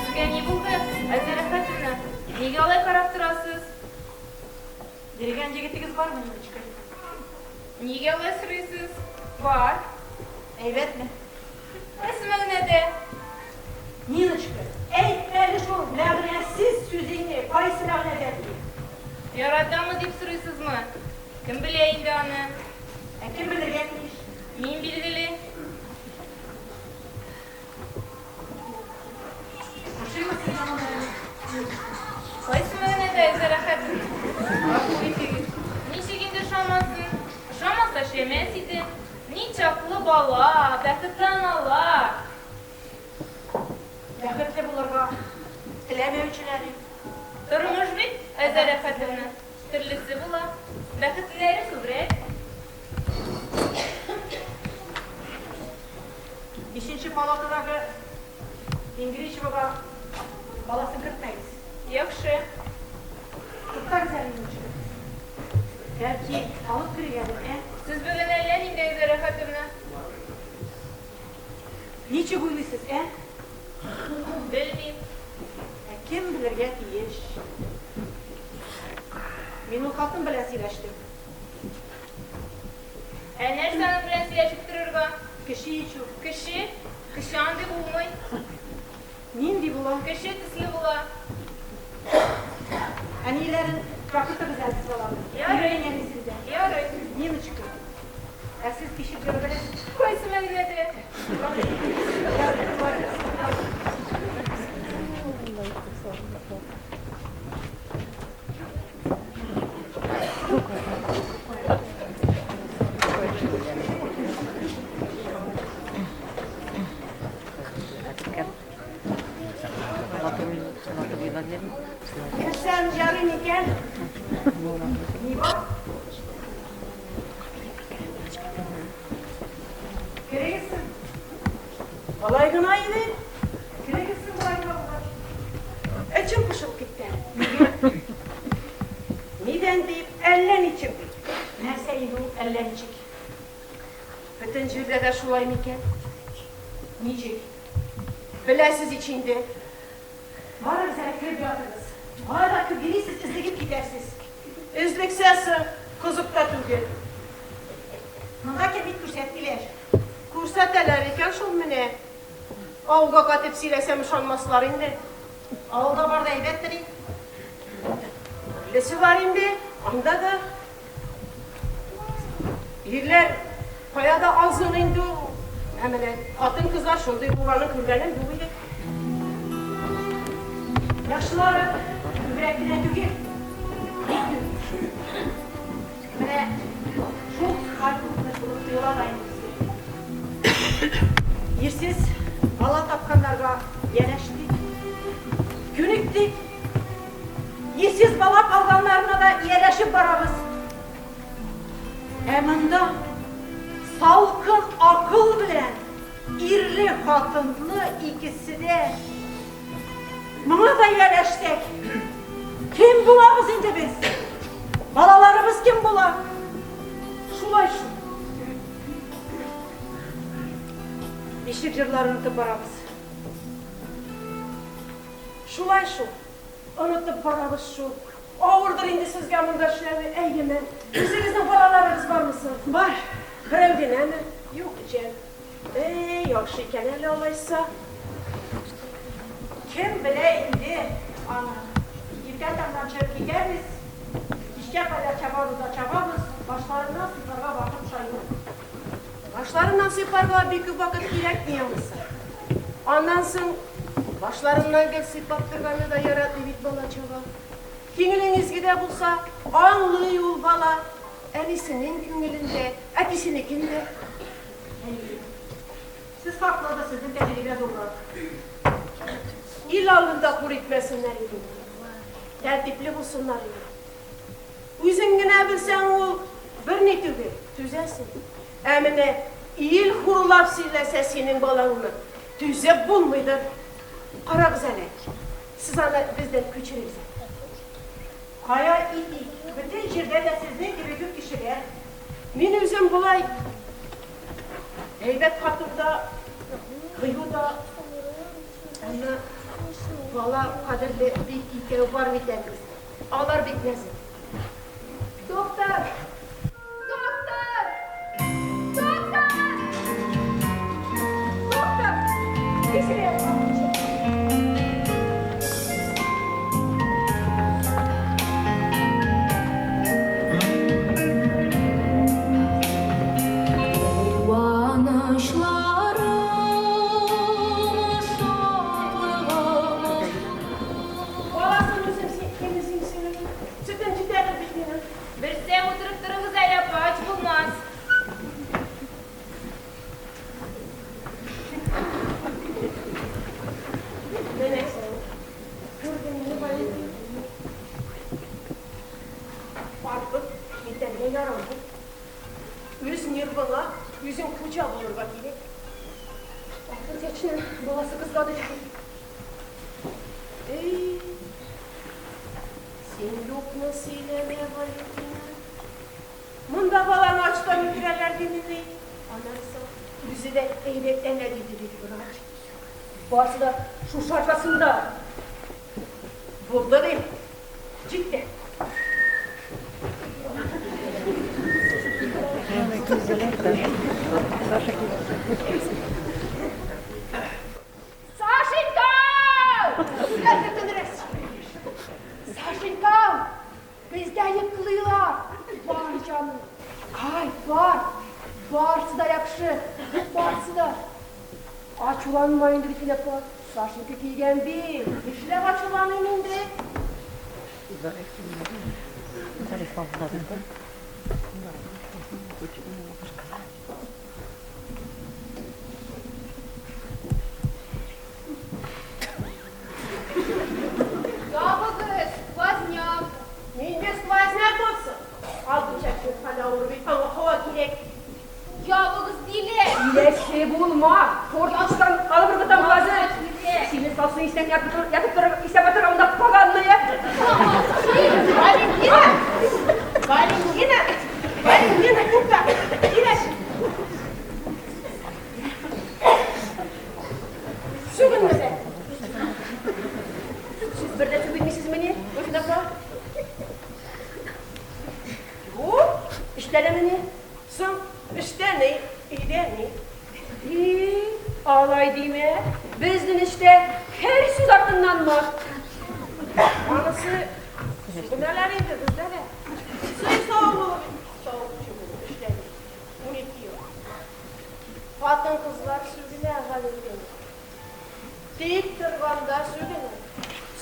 Сезгә ни булды, Айза Рәхәтовна? Нигә алай карап торасыз? Йөргән егетегез бармы, Ниночка? Нигә алай сорыйсыз? Бар. Әйбәтме? Кайсы мәгънәдә? Ниночка, әйт әле шул мәгънәсез сүзеңне, кайсы мәгънәдә дип. Яратамы дип сорыйсызмы? Кем белә инде аны? Ә кем белергә тиеш? Мин билгеле. Ошыймы сиңа моны? Кайсы мәгънәдә, Эльза Рәхәтовна? Гафу итегез. Ничек инде ошамасын? Ошамаса эшләмәс иде. Ни чаклы бала, бәхетле аналар. Бәхетле булырга теләмәүчеләр. Тормыш бит, Эльза Рәхәтовна, төрлесе була. Бәхетлеләре күбрәк. Бишенче палатадагы Ингришевага баласын кертмәгез. Яхшы. Туктагыз әле, Ниночка. Бәлки, алып керергәдер, ә? Сез бүген әллә нинди, Эльза Рәхәтовна. Ничек уйлыйсыз, ә? Белмим. Ә кем белергә тиеш? Мин ул хатын белән сөйләштем. Ә нәрсә аның белән сөйләшеп торырга? Кеше ич ул. Кеше? Кеше андый булмый. Нинди була? Кеше төсле була. Әниләрен чакыртыгыз әле сез аларны. Ярый. Өйрәнең әнисен дә. Ярый. Ниночка, ә сез бишек җыры беләсезме? Кайсы мәгънәдә? Алай гына иде. Керегез соң болай гына булгач. Эчем пошып китте. Нидән дип, әллә ничек бит. Нәрсә инде ул әллә ничек? Бөтен җирдә дә шулай микән? Ничек? Беләсез ич инде. Барыгыз әле кереп ятыгыз. Кайда күп йөрисез, өзлегеп китәрсез. Өзлексә соң, кызык та түгел. Монда кәмит күрсәтмиләр. Күрсәтәләр икән шул менә. Авылга кайтып сөйләсәм ышанмаслар инде. Авылда бар да әйбәттер инде. Төрлесе бар инде, анда да. Ирләр кая да азын инде ул. Ә менә хатын-кызлар шундый булганын күргәнем юк иде. Яхшылары күбрәк кенә түгел. Бик күп. Менә шул хәл куркыныч булып тоела да инде безгә. Ирсез бала тапканнарга ияләштек, күнектек. Ирсез бала калганнарына да ияләшеп барабыз. Ә монда салкын акыл белән ирле-хатынлы икесе дә моңа да ияләшсәк, кем булабыз инде без? Балаларыбыз кем була? Шулай шул. Бишек җырларын онытып барабыз. Шулай шул. Онытып барабыз шул. Авырдыр инде сезгә монда эшләве, әйеме? Үзегезнең балаларыгыз бармы соң? Бар. Берәү генәме? Юк, өчәү. Әй, яхшы икән әле алайса. Кем белә инде аны. Иртә таңнан чыгып китәбез, кичкә кадәр чабабыз да чабабыз, башларыннан сыйпарга вакыт та юк. Башларыннан сыйпарга бик күп вакыт кирәкми анысы. Аннан соң башларыннан гел сыйпап торганны да яратмый бит бала-чага. Күңелең изге дә булса, аңлый ул бала. Әнисенең күңелен дә, әтисенекен дә. Әйе. Сез хаклы да, сезнең тәҗрибә зуррак. Ил алдында хур итмәсеннәр иде. Тәртипле булсыннар иде. Үзең генә белсәң ул берни түгел, түзәсең. Ә менә ил хурлап сөйләсә синең балаңны, түзеп булмыйдыр. Карагыз әле, сез аны бездән күчерегез әле. Кая итик, бөтен җирдә дә сезнең кебек үк кешеләр. Мин үзем болай әйбәт хатын да, кыю да, әмма бала кадерле бик икәү бар бит әле бездә. Алар бик нәзек. Доктор! Доктор! Доктор! Доктор! Тизрәк! Куанычларым, шатлыгым. Баласын үзем имезим синең. Сөтең җитәдер бит минем. Берсәм утырып торыгыз әле, апа, ач булмас. Менә күрдеңме, Валентин? Артык китәргә ярамый. Үз нервыңа үзең хуҗа булырга кирәк. Алтын чәчнең баласы кызганыч бит. Эй, син юкны сөйләмә, Валентина. Монда баланы ачтан үтерәләр димени? Аннан соң үзе дә әйбәтләнә диде бит врач. Барысы да шушы аркасында. Булды дим. Җитте. Сашенька! Әкертенрәк. Сашенька! Бездә йоклыйлар. Бар җаным. Кай, бар. Барысы да яхшы. Барысы да. Ачуланма инде бит апа. Сашенька килгән бит. Нишләп ачуланыйм инде? Ябыгыз, сквозняк. Нинди сквозняк булсын? Алтын чәчнең хәле авыр бит, аңа һава кирәк. Ябыгыз. килә. Киләсе булма. Форточкадан алып ыргытам хәзер. Сине салсын истән ятып ятып торып исәп ятырга монда поганные. Валентина! Валентина! Валентина, тукта! Киләш! Сүгенмәсә. Сез бер дә сүгенмисезмени, Гөлфинә апа? Юк, эштәләмени? Соң, эштә ни, өйдә ни? И, алай димә. Безнең эштә һәр сүз артыннан мат. Анысы сүгенәләр инде бездә дә. Сый савым булып, савымчы булып эшләдем. 12 ел. Хатын-кызлар сүгенә, Галимҗан. Тик торганда сүгенә,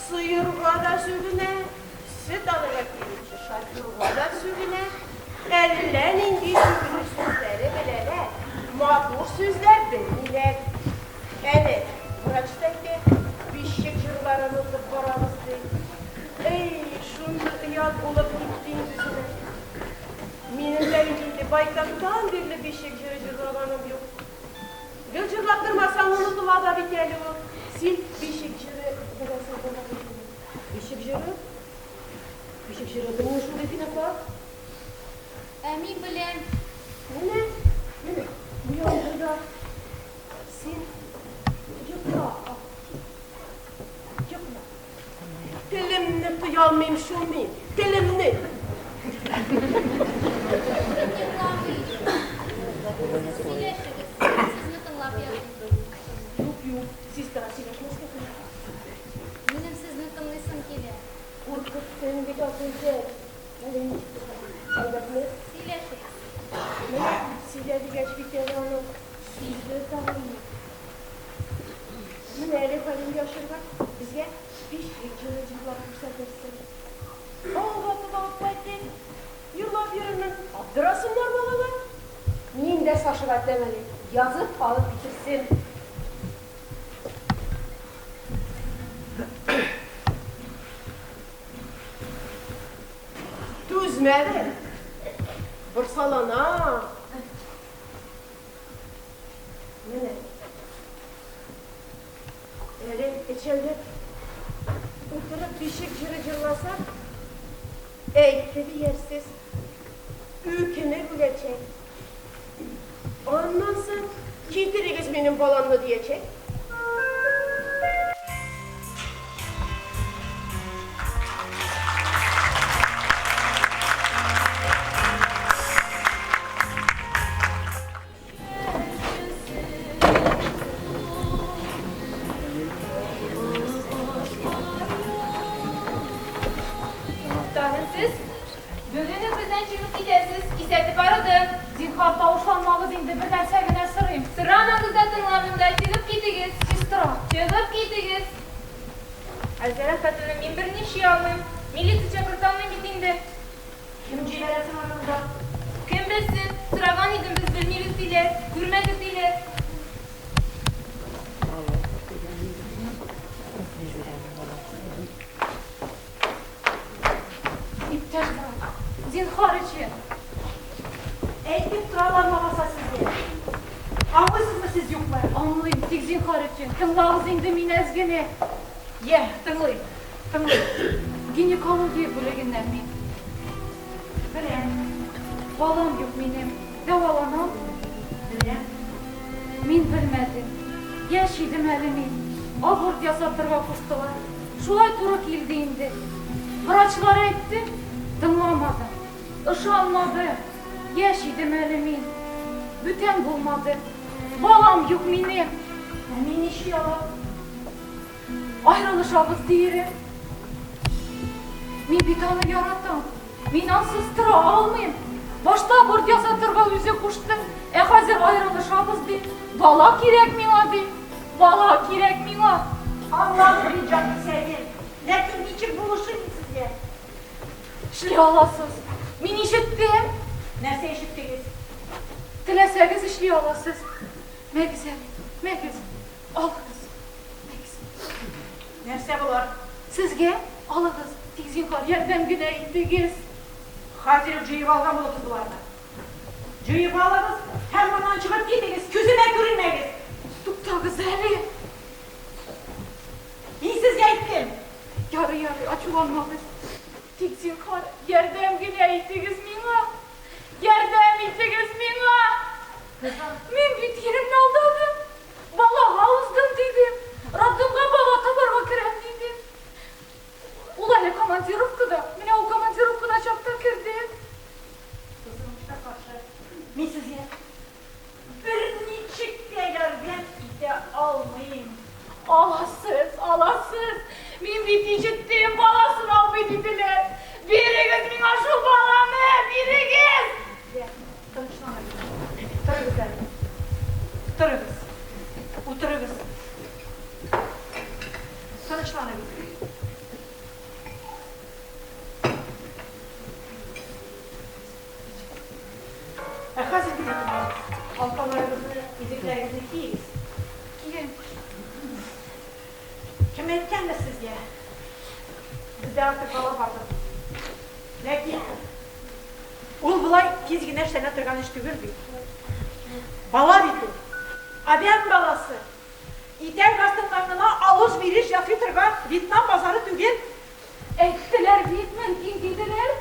сыерга да сүгенә, сөт алырга килүче шоферга да сүгенә, әллә нинди сүгенү сүзләре беләләр, матур сүзләр белмиләр. Әнә, врач та әйтә, бишек җырларын отып барабыз, ди. Әй, шундый оят булып китте инде үземә. Минем дә бит инде байтактан бирле бишек җыры җырлаганым юк. Гел җырлап тормасаң, онытыла да бит әле ул. Син бишек җыры беләсең бугай инде. Бишек җыры? Бишек җыры белмим шул, Гөлфинә апа. Ә мин беләм. Менә, менә, бу яңгырда син йокла, йокла. Телемне тыя алмыйм шул мин, телемне. Мин йокламыйм. Сез сөйләшегез, мин сезне тыңлап ятыйм. Юк, юк, сестра сөйләшмәскә куша. Минем сезне тыңлыйсым килә. Куркыттың бит, Асылҗан. Әле ничек булган? Әйбәтме? Сөйләшегез. Менә сөйлә дигәч бит әле аның сүзе табылмый. Менә әле Галим яшырга безгә бишек җыры җырлап күрсәтерсең. Авылга таба алып кайтыйк. Җырлап йөрермен, аптырасыннар балалар. Мин дә Сашага әйтәм әле, язып алып китерсен. Түзмәде. Борсалана. Менә. Әле өчәүләп утырып бишек җыры җырласак, әйтте диярсез, үкенеп үләчәк. Аннан соң китерегез минем баламны диячәк. Тагын сез? Бүген үк бездән чыгып китәсез, кисәтеп арыдым. Зинһар, тавышланмагыз инде, бер нәрсә генә сорыйм. Сорамагыз да, тыңламыйм да, чыгып китегез. Сестра. Чыгып китегез. Айзәрә хатыны, мин берни эшли алмыйм. Милиция чакырта алмыйм бит инде. Кем җибәрә соң аны монда? Кем белсен, сораган идем, без белмибез, диләр, күрмәдек, диләр. Иптәш врач, зинһар өчен. Әйтеп торалар лабаса сезгә. Аңлыйсызмы сез, юкмы? Аңлыйм, тик зинһар өчен, тыңлагыз инде мине әз генә. Йә, тыңлыйм, тыңлыйм. Гинекология бүлегеннән мин. Беләм. Балам юк минем. Дәваланам. Беләм. Мин белмәдем. Яшь идем әле мин. Аборт ясатырга куштылар. Шулай туры килде инде. Врачлар әйтте, тыңламадым. Ышанмадым. Яшь идем әле мин. Бүтән булмады. Балам юк минем. Ә мин нишли алам? Аерылышабыз, ди ире. Мин бит аны яратам. Мин ансыз тора алмыйм. Башта аборт ясатырга үзе кушты, ә хәзер аерылышабыз, ди. Бала кирәк миңа, ди. Бала кирәк миңа. Аңладым мин, җанкисәгем. Ләкин ничек булышыйм мин сезгә? Эшли аласыз. Мин ишеттем. Нәрсә ишеттегез? Теләсәгез эшли аласыз. Мәгез әле, мәгез. Алыгыз. Мәгез. Нәрсә болар? Сезгә, алыгыз. Тик зинһар, ярдәм генә итегез. Хәзер үк җыеп алган булыгыз боларны. Җыеп алыгыз. Һәм моннан чыгып китегез, күземә күренмәгез! Туктагыз әле! Мин сезгә әйттем! Ярый, ярый, ачуланмагыз. Тик, зинһар, ярдәм генә итегез миңа! Ярдәм итегез миңа! Мин бит иремне алдадым. Балага уздым, дидем. Роддомга бала табарга керәм, дидем. Ул әле командировкада. Менә ул командировкада чакта кердем. Кызганычка каршы, мин сезгә берничек тә ярдәм итә алмыйм. Аласыз, аласыз. Мин бит ишеттем, баласын алмый диделәр. Бирегез миңа шул баланы, бирегез! Йә, тынычланыгыз. Торыгыз әле. Торыгыз. Утырыгыз. Тынычланыгыз. Ә хәзер генә тыңлагыз. Алкаларыгызны, йөзекләрегезне киегез. Киям. Кем әйткәндер сезгә? Бездә артык бала бардыр. Ләкин ул болай тиз генә эшләнә торган эш түгел бит. Бала бит ул. Адәм баласы. Итәк астыннан гына алыш-биреш ясый торган Вьетнам базары түгел. Әйттеләр бит, мөмкин диделәр.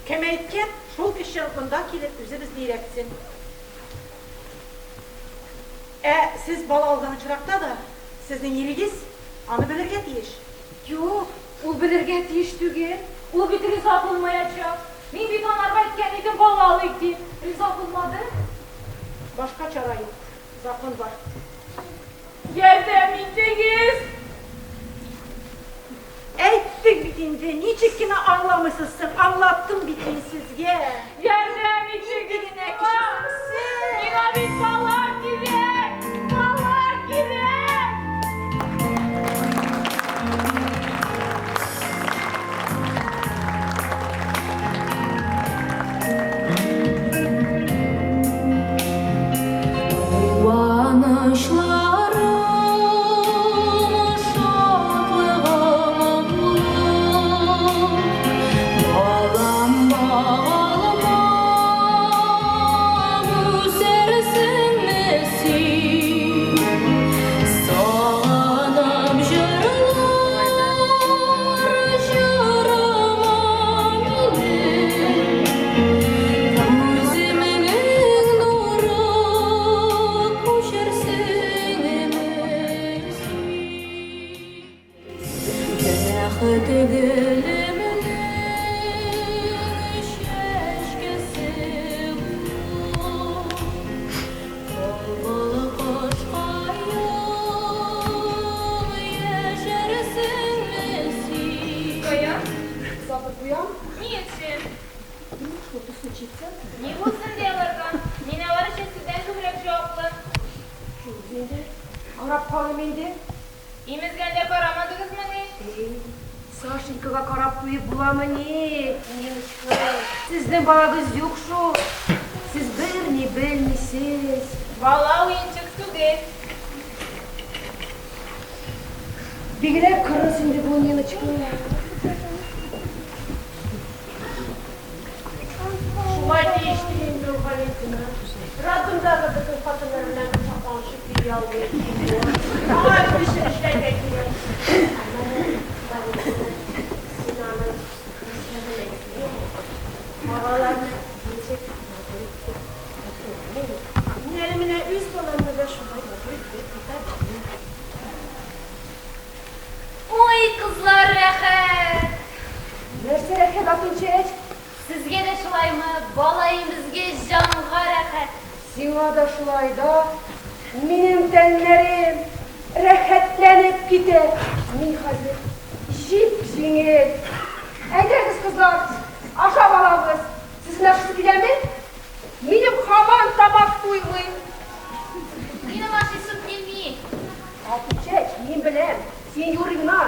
Кем әйткән, шул кеше монда килеп үзе безне өйрәтсен. Ә сез бала алган очракта да, сезнең ирегез аны белергә тиеш. Юк, ул белергә тиеш түгел. Ул бит риза булмаячак. Мин бит анарга әйткән идем, бала алыйк дип. Риза булмады. Башка чара юк. Закон бар. Ярдәм итегез! Әйттек бит инде, ничек кенә аңламыйсыз соң, аңлаттым бит мин сезгә. Ярдәм итегез миңа! Миңа бит бала кирәк! Бала кирәк! Куанычларым, шатлыгым булып, Балам багалма, үсәрсеңме син? Сагынып җырлар җырыма минем, Күземнең нуры күчерсеңме син? Бәхет гөлемнең чәчкәсе бул, Былбыл кошкаем, яшәрсеңме син? Кая? Сабыр куям. Ни өчен? Что-то случится. Ни булсын ди аларга? Мин алар өчен сездән күбрәк җаваплы. Юк инде. Карап калыйм инде. Имезгәндә карамадыгызмыни? Эй, Сашенькага карап туеп буламыни? Ниночка, сезнең балагыз юк шул. Сез берни белмисез. Бала уенчык түгел. Бигрәк кырыс инде бу Ниночка. Шулай тиеш ди инде ул Валентина. Роддомдагы бөтен хатыннар белән кочакланышып йөри алмый. Аңа үз эшен эшләргә кирәк. Ә менә, Валентина, син аның кырыслыгын әйтмә. Балаларны ничек матур итеп үстерә. Мин әле менә үз баламны да шулай матур итеп тота белмим. Ой, кызлар, рәхәт! Нәрсә рәхәт, Алтынчәч? Сезгә дә шулаймы? Бала имезгәч, җанга рәхәт. Сиңа да шулай да? Минем тәннәрем рәхәтләнеп китә. Мин хәзер җип-җиңел. Әйдәгез, кызлар, ашап алабыз. Сезнең ашыйсы киләме? Минем һаман тамак туймый. Минем ашыйсым килми. Алтынчәч, мин беләм, син юри гына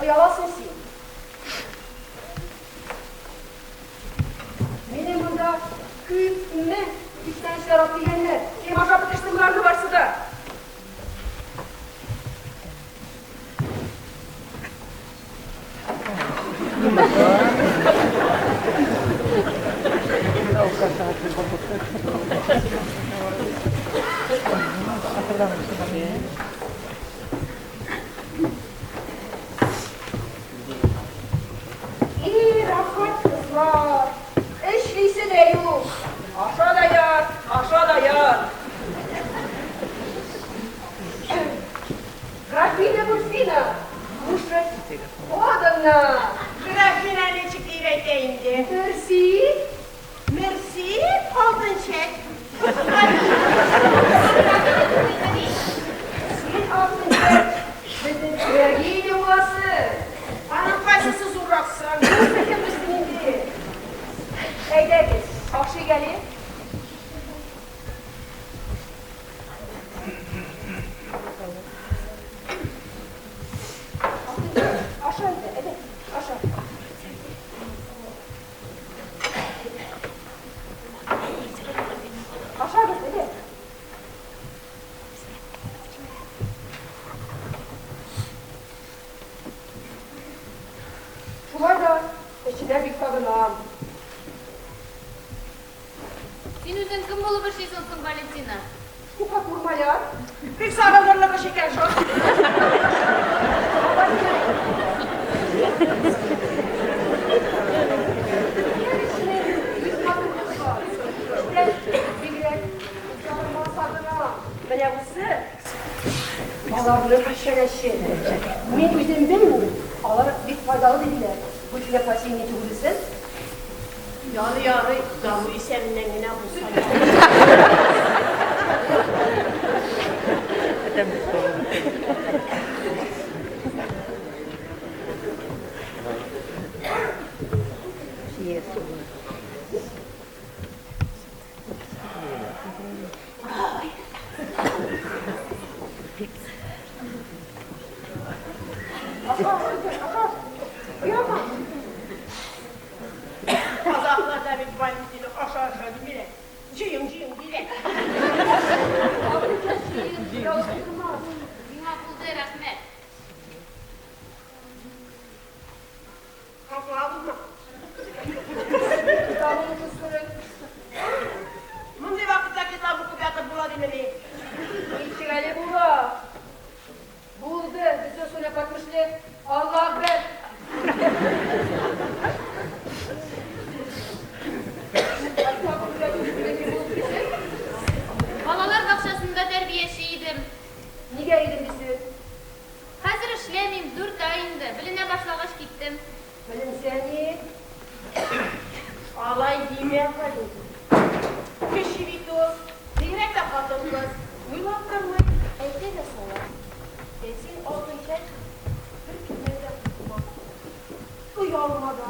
ояласың син. Минем монда күпме күчтәнәчләр алып килгәннәр. Кем ашап бетерсен боларны барсы да? И, рәхәт кызлар! Эшлисе дә юк. Аша да ят, аша да ят. Графиня Гульфина, кушать подано. Графиня ничек дип әйтә инде? Мерси. Мерси, Алтынчәч. Син, Алтынчәч, безнең княгиня буласы. Аның кайсысы зуррак соң? Үзең белсен инде. Әйдәгез, ашыйк әле. Алтынчәч, аша инде, әйдә, аша. Ашагыз, әйдә. Шулай да эшенә бик сагынам. Син үзең кем булып эшлисең соң, Валентина? Штукатур маляр. Бик сагындырырлык эш икән шул. Һәр эшнең үз матурлыгы бар. Эштән бигрәк кызларыма сагынам. Менә бусы аларның күчтәнәче. Мин үзем белмим, алар бик файдалы диделәр. Бу теләк син ничек уйлыйсың? Ярый, ярый, дару исәбеннән генә булса. Аша, аша. Оялма. Казахларда бит Валентина аша аша димиләр. Җыен, җыен диләр. Ялыктырма. Миңа булды, рәхмәт. Капладыңмы? Китабын укысын. Мондый вакытта китап укып ятып була димени? Ничек әле була? Булды, безнең Соня катмышлы. Аллаһ әкбәр. Балалар бакчасында тәрбияче идем. Нигә идем дисең? Хәзер эшләмим, 4 ай инде. Беленә башлагач киттем. Беленсә ни? Алай димә, Валентина. Кеше бит ул, бигрәк тә хатын-кыз. Уйлап тормый, әйтә дә сала. Ә син, Алтынчәч, беркемнән дә курыкма. Оялма да.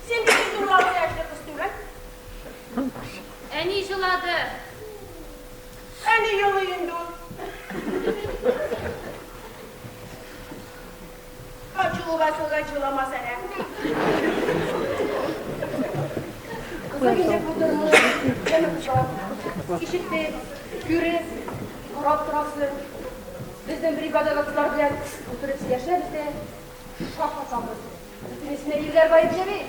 Син бит инде урларга яшьле кыз түгел. Әни җылады. Әни елый инде ул. Ачуы басылгач җыламас әле. Кызык инде бу тормыш, яме кызлар. Ишетеп, күреп, карап торасың. Безнең бригадагы кызлар белән утырып сөйләшәбез дә, шаккатабыз. Бөтенесенә ирләр гаепле бит.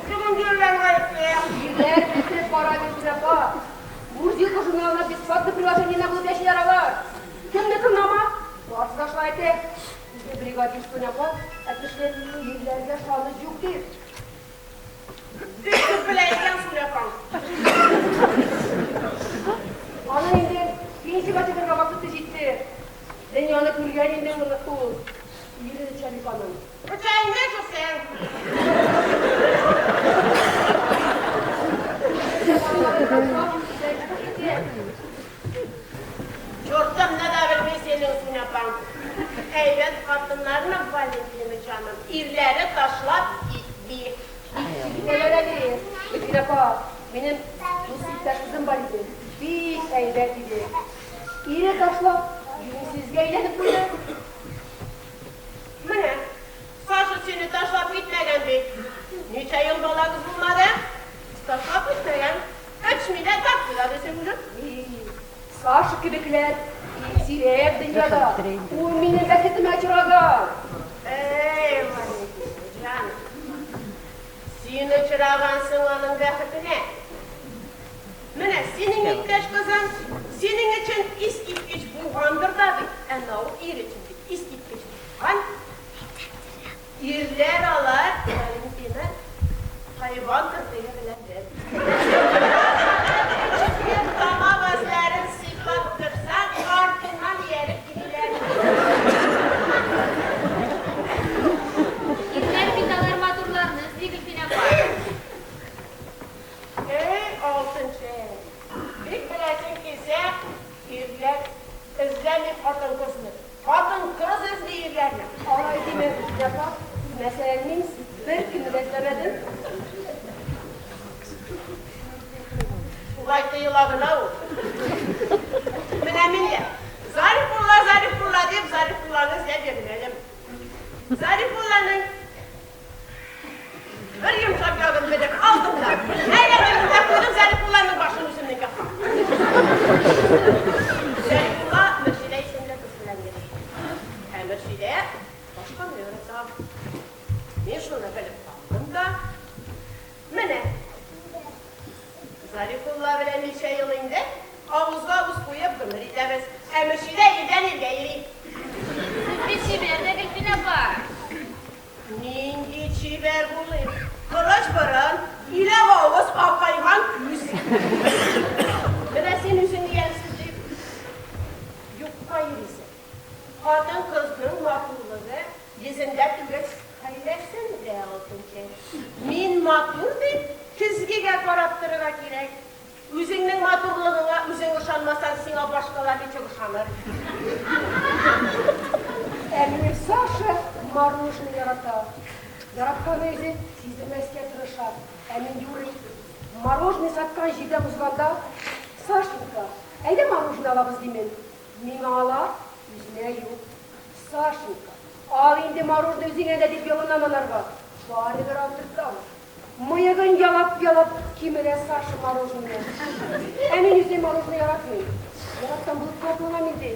Кемнең ирләр гаепле? Ирләр бетереп бара бит, апа. Мурзилка журналына бесплатно приложениенә булып яшиләр алар. Кемне тыңлама? Барысы да шулай әйтә. Безнең бригадир Соня апа әйтмешли, ирләргә ышаныч юк дип. Бик күп белә икән Соня апаң. Аның инде пенсиягә чыгарга вакыты җитте. Дөньяны күргән инде ул. Ире дә бит аның. Үтәңне күрсәң. Чортымны да белми синең Соня апаң. Әйбәт хатыннарны, Валентина җаным, ирләре ташлап китми. Китәләр әле. Гөлфинә апа, минем дус иптәш кызым бар иде. Бик әйбәт иде. Ире ташлап, юньсезгә әйләнеп куйды. Менә, Саша сине ташлап китмәгән бит. Ничә ел балагыз булмады? Ташлап китмәгән. Эчми дә, тартмый да дисең үзең. И, Саша кебекләр бик сирәк дөньяда. Ул минем бәхетемә очраган. Эй, Валентина, җаным. Син очрагансың аның бәхетенә. Менә синең иптәш кызың, синең өчен искиткеч булган. Ир өчен бит искиткеч булган. Ирләр алар, Валентина, хайван тыртые белән бер. Тамак өсләрен сыйпап торсаң, артыңнан ияреп киләләр. Ирләр бит алар матурларны эзли, Гөлфинә апа. Эй, алтын чәч, бик беләсең килсә, ирләр эзләми хатын-кызны. Хатын-кыз эзли ирләрне. Алай димә, Гөлфинә апа. Мәсәлән, мин беркемне дә эзләмәдем. Шулай тоела гына ул. Менә мин дә Зарифулла, Зарифулла дип, Зарифулланы эзләп йөрмәдем. Зарифулланың бер йомшак ягын белеп алдым да, әйләндердем дә куйдым Зарифулланың башын үземнең якка. Зарифулла Мөршидә исемле кыз белән йөри. Ә Мөршидә башканы ярата. Мин шуны белеп алдым да, менә Зарифулла белән ничә ел инде авызга авыз куеп гомер итәбез. Ә Мөршидә ирдән иргә йөри. Сез бит чибәр дә, Гөлфинә апа. Нинди чибәр булыйм? Корыч борын, иләк авыз, акайган күз. Менә син үзеңне ямьсез дип юкка йөрисең. Хатын-кызның матурлыгы йөзендә түгел, хәйләсендә, алтынчәч. Мин матур дип, көзгегә карап торырга кирәк. Үзеңнең матурлыгыңа үзең ышанмасаң, сиңа башкалар ничек ышаныр? Ә минем Саша мороженое ярата. Яратканы үзе сиздермәскә тырыша. Ә мин юрый. Мороженое саткан җирдән узганда, Сашенька, әйдә мороженое алабыз, димен. Миңа ала, үзенә юк. Сашенька, ал инде мороженое үзеңә дә, дип ялынам анарга. Барыбер алдыртам. Мыегын ялап-ялап кимерә Саша мороженое. Ә мин үзем мороженое яратмыйм. Яраткан булып кыланам инде.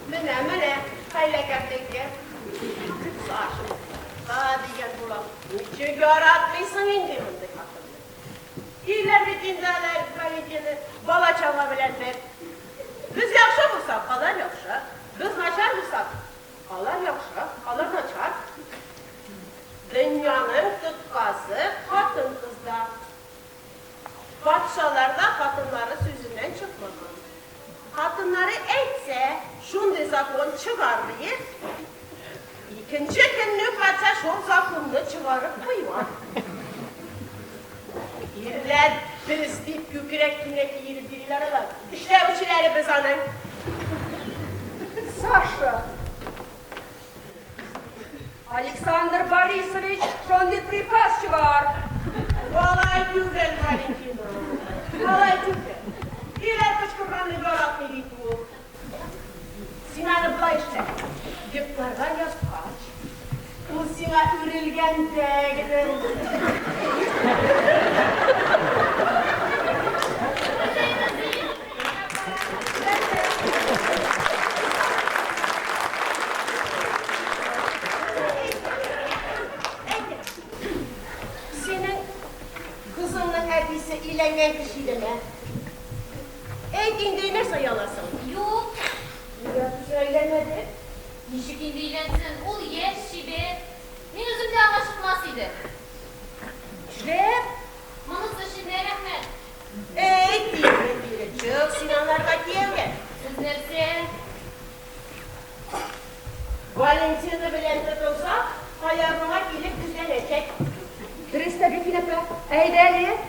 Менә, менә, хәйләкәрлеккә. Сашенька дигән була. Ничек яратмыйсың инде мондый хатынны? Ирләр бит инде алар, Валентина, бала-чага белән бер. Без яхшы булсак, алар яхшы. Без начар булсак, алар яхшы, алар начар. Дөньяның тоткасы хатын-кызда. Патшалар да хатыннары сүзеннән чыкмаган. Хатыннары әйтсә, шундый закон чыгар диеп, икенче көнне патша шул законны чыгарып куйган. Ирләр без дип күкрәк кенә киереп йөриләр алар. Эшләүчеләре без аның. Саша! Александр Борисович шундый приказ чыгар. Алай түгел, Валентина. Алай түгел. Ирләр кычкырганны яратмый бит ул. Син аны болай эшлә. Йокларга яткач, ул сиңа үрелгәндә генә. Әйдә. Синең кызыңның әтисе өйләнгән кеше идеме? Әйт инде, нәрсә ояласың? Юк. Нигә өйләнмәде? Ничек инде өйләнсен? Ул яшь, чибәр. Мин үзем дә аңа чыкмас идем. Нишләп? Монысы өчен дә рәхмәт. Әй, тире, тире, чык син аларга кияүгә. Сез нәрсә? Валентина белән тотынсак, аягыңа килеп тезләнәчәк. Дөрес тә, Гөлфинә апа. Әйдә әле.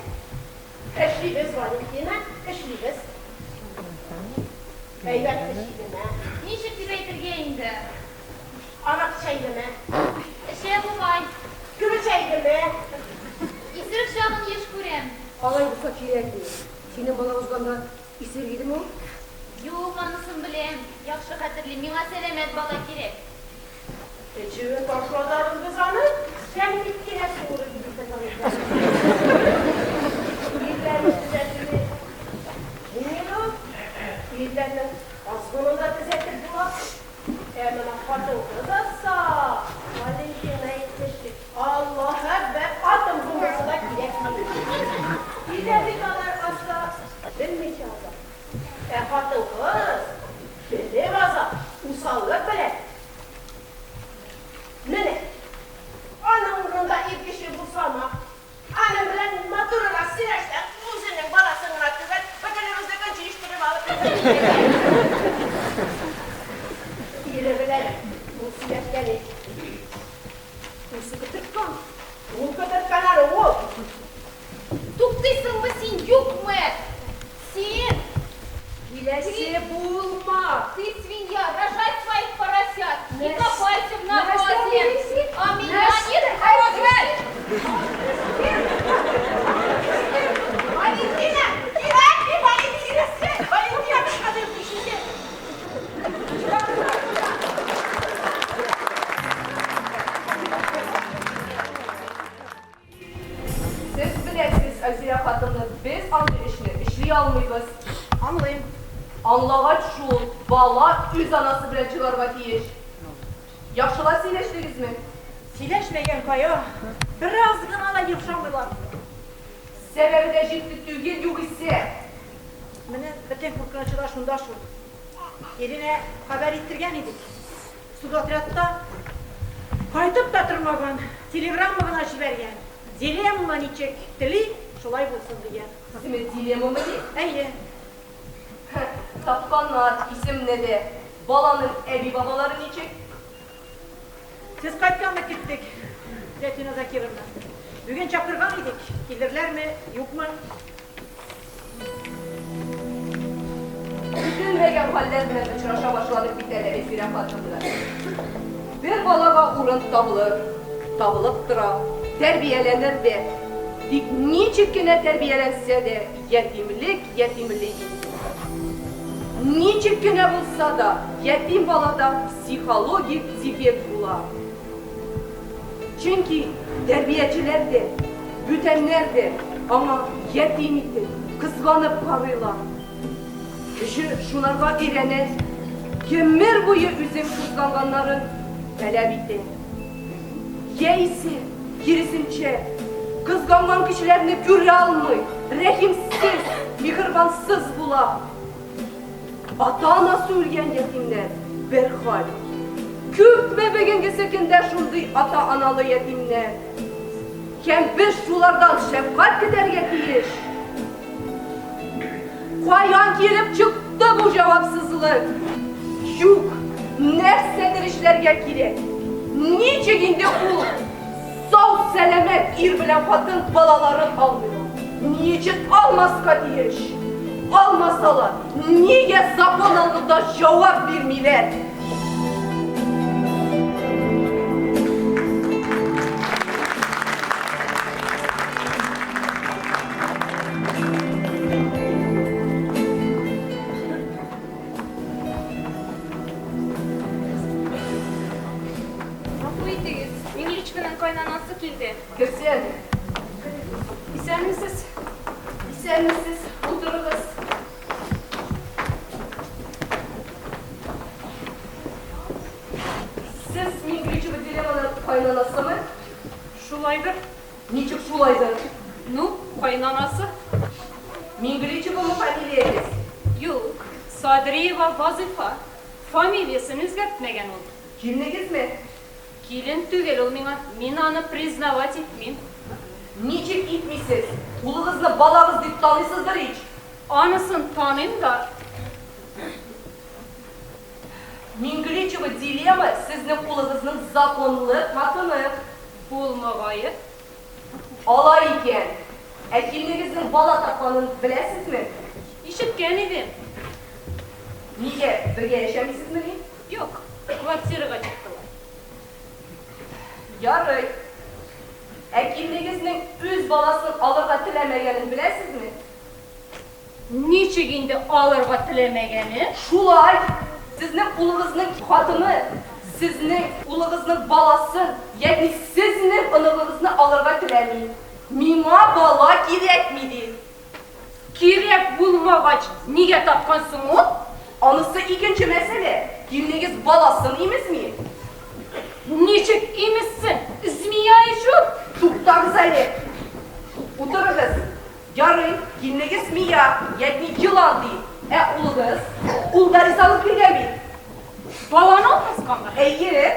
Эшлибез, Валентина, эшлибез. Әйбәт кеше идеме? Ничек дип әйтергә инде? Арак эчә идеме? Эчә бугай. Күп эчә идеме? Исерек чагын еш күрәм. Алай булса кирәкми. Синең бала узганда исерек идеме ул? Юк, анысын беләм. Яхшы хәтерлим. Миңа сәламәт бала кирәк. Эчүен ташлатабыз без аны. Кәнфит кенә суырып йөртә. Ирләрне төзәтүне җиңел ул. Ирләрнең азгынын да төзәтеп була. Ә менә хатын-кыз азса, Валентина әйтмешли, Аллаһ әкбәр, атом бомбасы да кирәкми. Ирләр бит алар азса, белмичә аза. Ә хатын-кыз белеп аза, үз Усаллык белән. Менә аның урынында ир кеше булсамы, аның белән матуррак сөйләшсәң, үзенең баласын гына түгел, бөтенебезнекен җыештырып алып Ире белән ул сөйләшкән Үзе көттерткән. Ул көттерткән әле, ул. Туктыйсыңмы син, юкмы? Син! Киләсе булма! Ты, свинья, рожай своих поросят и копайся в навозе! А меня не трогай! Валентина! Кирәкми, Валентина, син! Валентина, без хәзер ишетә. Сез беләсез, Әлфирә хатынны, без андый эшне эшли алмыйбыз. Аңлыйм. Аңлагач шул, бала үз анасы белән чыгарга тиеш. Яхшылап сөйләштегезме? Сөйләшмәгән кая, бераз гына да йомшамыйлар. Сәбәбе дә җитди түгел югыйсә. Менә бөтен куркынычы да шунда шул. Иренә хәбәр иттергән идек. Судотрядта кайтып та тормаган, телеграмма гына җибәргән. Дилемма ничек тели, шулай булсын дигән. Исеме Дилеммамыни? Әйе. Һе, тапканнар исемне дә. Баланың әби-бабалары ничек? Сез кайтканны көттек, Зәйтүнә Закировна. Бүген чакырган идек, килерләрме, юкмы? Көтелмәгән хәлләр белән очраша башладык бит әле Эльфирә хатын белән. Бер балага урын табылыр, табылып тора, тәрбияләнер дә. Тик ничек кенә тәрбияләнсә дә, ятимлек ятимлек инде. Ничек кенә булса да, ятим балада психологик дефект була. Чөнки тәрбиячеләр дә, бүтәннәр дә аңа ятим итеп, кызганып карыйлар. Кеше шунарга өйрәнә, гомер буе үзен кызганганнарын таләп итә. Яисә, киресенчә, кызганган кешеләрне күрә алмый, рәхимсез, миһербансыз була. Ата-анасы үлгән ятимнәр бер хәл. Күпме бүгенгесе көндә шундый ата-аналы ятимнәр. Һәм без шулардан шәфкать көтәргә тиеш. Каян килеп чыкты бу җавапсызлык? Юк, нәрсәдер эшләргә кирәк. Ничек инде ул Сау-сәламәт ир белән хатын балаларын алмыйлар. Ни өчен алмаска тиеш? Алмасалар, нигә закон алдында җавап бирмиләр? Гафу итегез, Миңличканың кайнанасы килде. Керсен. Исәнмесез. Исәнмесез, утырыгыз. Сез Миңличева Деленаның кайнанасымы? Шулайдыр. Ничек шулайдыр? Ну, кайнанасы. Миңличевамы фамилиягез? Юк, Садриева Вазыйфа. Фамилиясен үзгәртмәгән ул. Килнегезме? Килен түгел ул миңа, мин аны признавать итмим. Ничек итмисез? Улыгызны балагыз дип таныйсыздыр ич? Анысын таныйм да. Миңгличева Дилема сезнең улыгызның законлы хатыны. Булмагае. Алай икән. Ә киленегезнең бала тапканын беләсезме? Ишеткән идем. Нигә, бергә яшәмисезмени? Юк, квартирага чыктылар. Ярый. Ә киленегезнең үз баласын алырга теләмәгәнен беләсезме? Ничек инде алырга теләмәгәне? Шулай! Сезнең улыгызның хатыны сезнең улыгызның баласын, ягъни сезнең оныгыгызны алырга теләми. Миңа бала кирәкми, ди. Кирәк булмагач, нигә тапкан соң ул? Анысы икенче мәсьәлә. Киленегез баласын имезми. Ничек имезсен? Змея ич ул! Туктагыз әле! Утырыгыз. Ярый, киленегез змея, ягъни елан, ди. Ә улыгыз? Ул да ризалык биргән бит. Баланы алмаскамы? Әйе.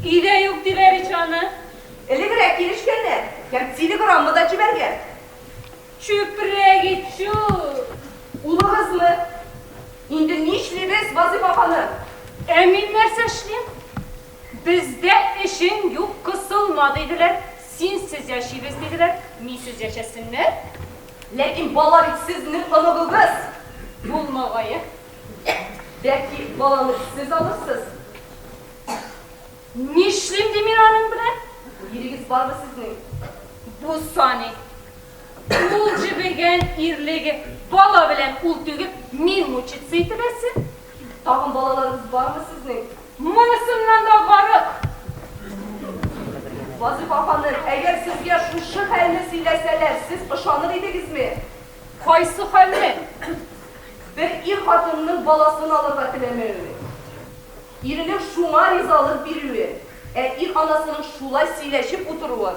Өйдә юк диләр ич аны. Элегрәк килешкәннәр һәм телеграмма да җибәргән. Чүпрәк ич ул! Улыгызмы? Инде нишлибез, Вазыйфа ханым? Ә мин нәрсә эшлим? Бездә эшең юк, кысылма, диделәр. Синсез яшибез, диделәр. Минсез яшәсеннәр. Ләкин бала бит сезнең оныгыгыз. Булмагае. Бәлки, баланы сез алырсыз? Нишлим ди мин аның белән? Ирегез бармы сезнең? Бу сани. Ул җебегән ирлеге бала белән ул түгел, мин мучиться ителәсе. Тагын балаларыгыз бармы сезнең? Монысыннан да гарык. Вазыйфа ханым, әгәр сезгә шушы хәлне сөйләсәләр, сез ышаныр идегезме? Кайсы хәлне? Бер ир хатынының баласын алырга теләмәве. Иренең шуңа ризалык бирүе, ә ир анасының шулай сөйләшеп утыруы.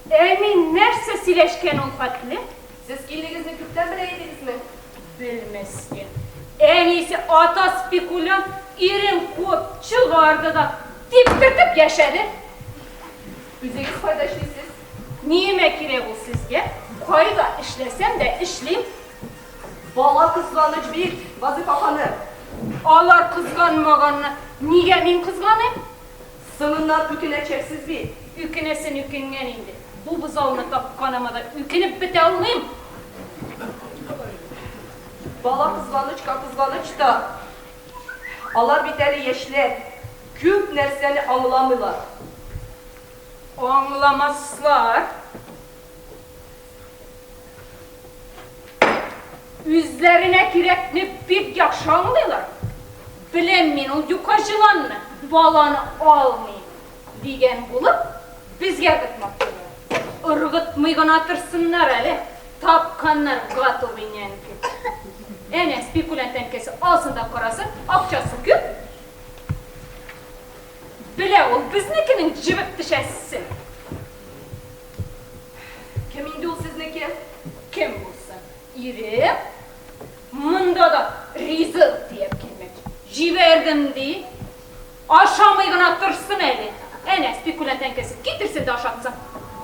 Ә мин нәрсә сөйләшкән ул хәтле? Сез киленегезне күптән белә идегезме? Белмәскә. Әнисе ата спекулянт, ирен куып чыгарды да, типтертеп яшәде. Үзегез кайда эшлисез? Ниемә кирәк ул сезгә? Кайда эшләсәм дә эшлим. Бала кызганыч бит, Вазыйфа ханым. Алар кызганмаганны нигә мин кызганыйм? Соңыннан үкенәчәксез бит. Үкенәсен үкенгән инде. Бу бозауны тапканыма да үкенеп бетә алмыйм. Бала кызганычка кызганыч та. Алар бит әле яшьләр, күп нәрсәне аңламыйлар. Аңламаслар. Үзләренә кирәкне бик яхшы аңлыйлар. Беләм мин ул юка җыланны, баланы алмыйм, дигән булып, безгә ыргытмакчылар. Ыргытмый гына торсыннар әле, тапканнар готовый нянька. Әнә, спекулянт әнкәсе алсын да карасын, акчасы күп. Белә ул безнекенең җебеп төшәсен. Кем инде ул сезнеке? Кем булсын? Ирем. Монда да ризык диеп килмәк. Җибәрдем ди. Ашамый гына торсын әле. Әнә, спекулянт әнкәсе китерсен дә ашатсын.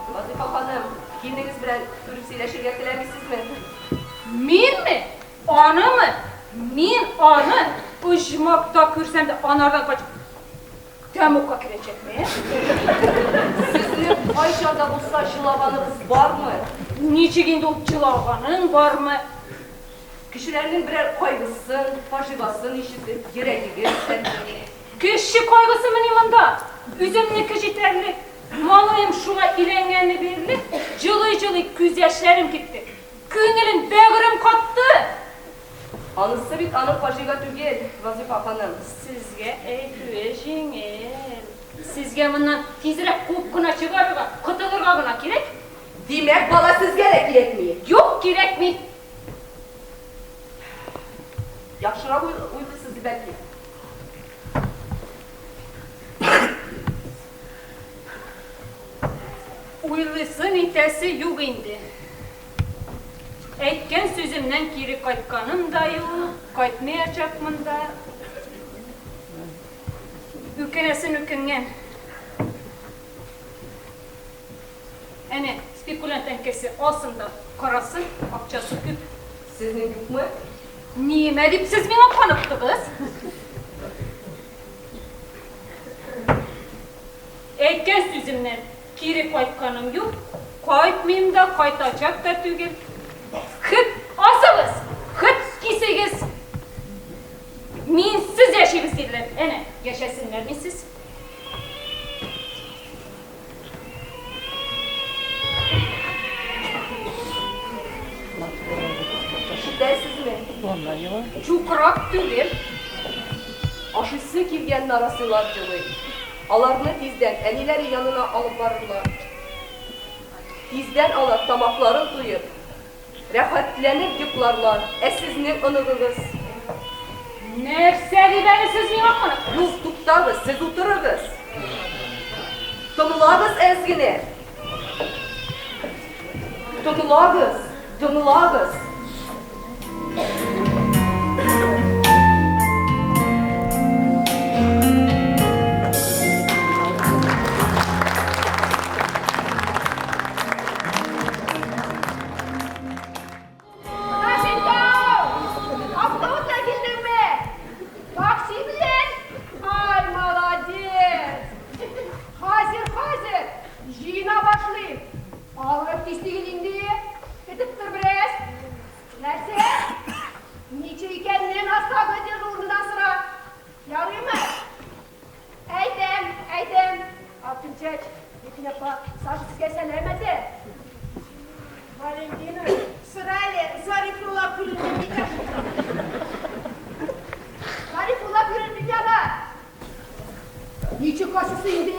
Вазыйфа ханым, киленегез белән күреп сөйләшергә теләмисезме? Минме? Анымы? Мин аны оҗмахта күрсәм дә анардан качып Тәмугка керәчәкме? Сезнең кайчан да булса җылаганыгыз бармы? Ничек инде ул җылаганың бармы? Кешеләрнең берәр кайгысын, фаҗигасын ишетеп, йөрәгегез әрни. Кеше кайгысымыни монда? Үземнеке җитәрлек. Малаем шуңа өйләнгәнне бирле, җылый-җылый күз яшьләрем кипте. Күңелем, бәгырем катты! Анысы бит аның фаҗига түгел, Вазыйфа ханым. Сезгә әйтүе җиңел. Сезгә моннан тизрәк куып кына чыгарырга, котылырга гына кирәк. Димәк, бала сезгә дә кирәкми? Юк, кирәкми. Яхшырак уйлыйсыз, бәлки? Уйлыйсы-нитәсе юк инде. Әйткән сүземнән кире кайтканым да юк, кайтмаячакмын да. Үкенәсен үкенгән. Әнә, спекулянт әнкәсе алсын да карасын, акчасы күп. Сезнең юкмы? Нимә дип сез миңа каныктыгыз? Әйткән сүземнән кире кайтканым юк, кайтмыйм да, кайтачак та түгел. Хет асыгыз, хет кисегез. Минсез яшибез диделәр. Әнә, яшәсеннәр минсез. Ишетәсезме? Чукрак түгел. Ашыйсы килгән нарасыйлар җылый. Аларны тиздән әниләре янына алып барырлар. Тиздән алар тамакларын туеп, рәхәтләнеп йокларлар. Ә сезнең оныгыгыз? Нәрсә дип әле сез миңа каныктыгыз? Юк, туктагыз, сез утырыгыз. Тыңлагыз әз генә. Тыңлагыз, тыңлагыз. Васясы инде,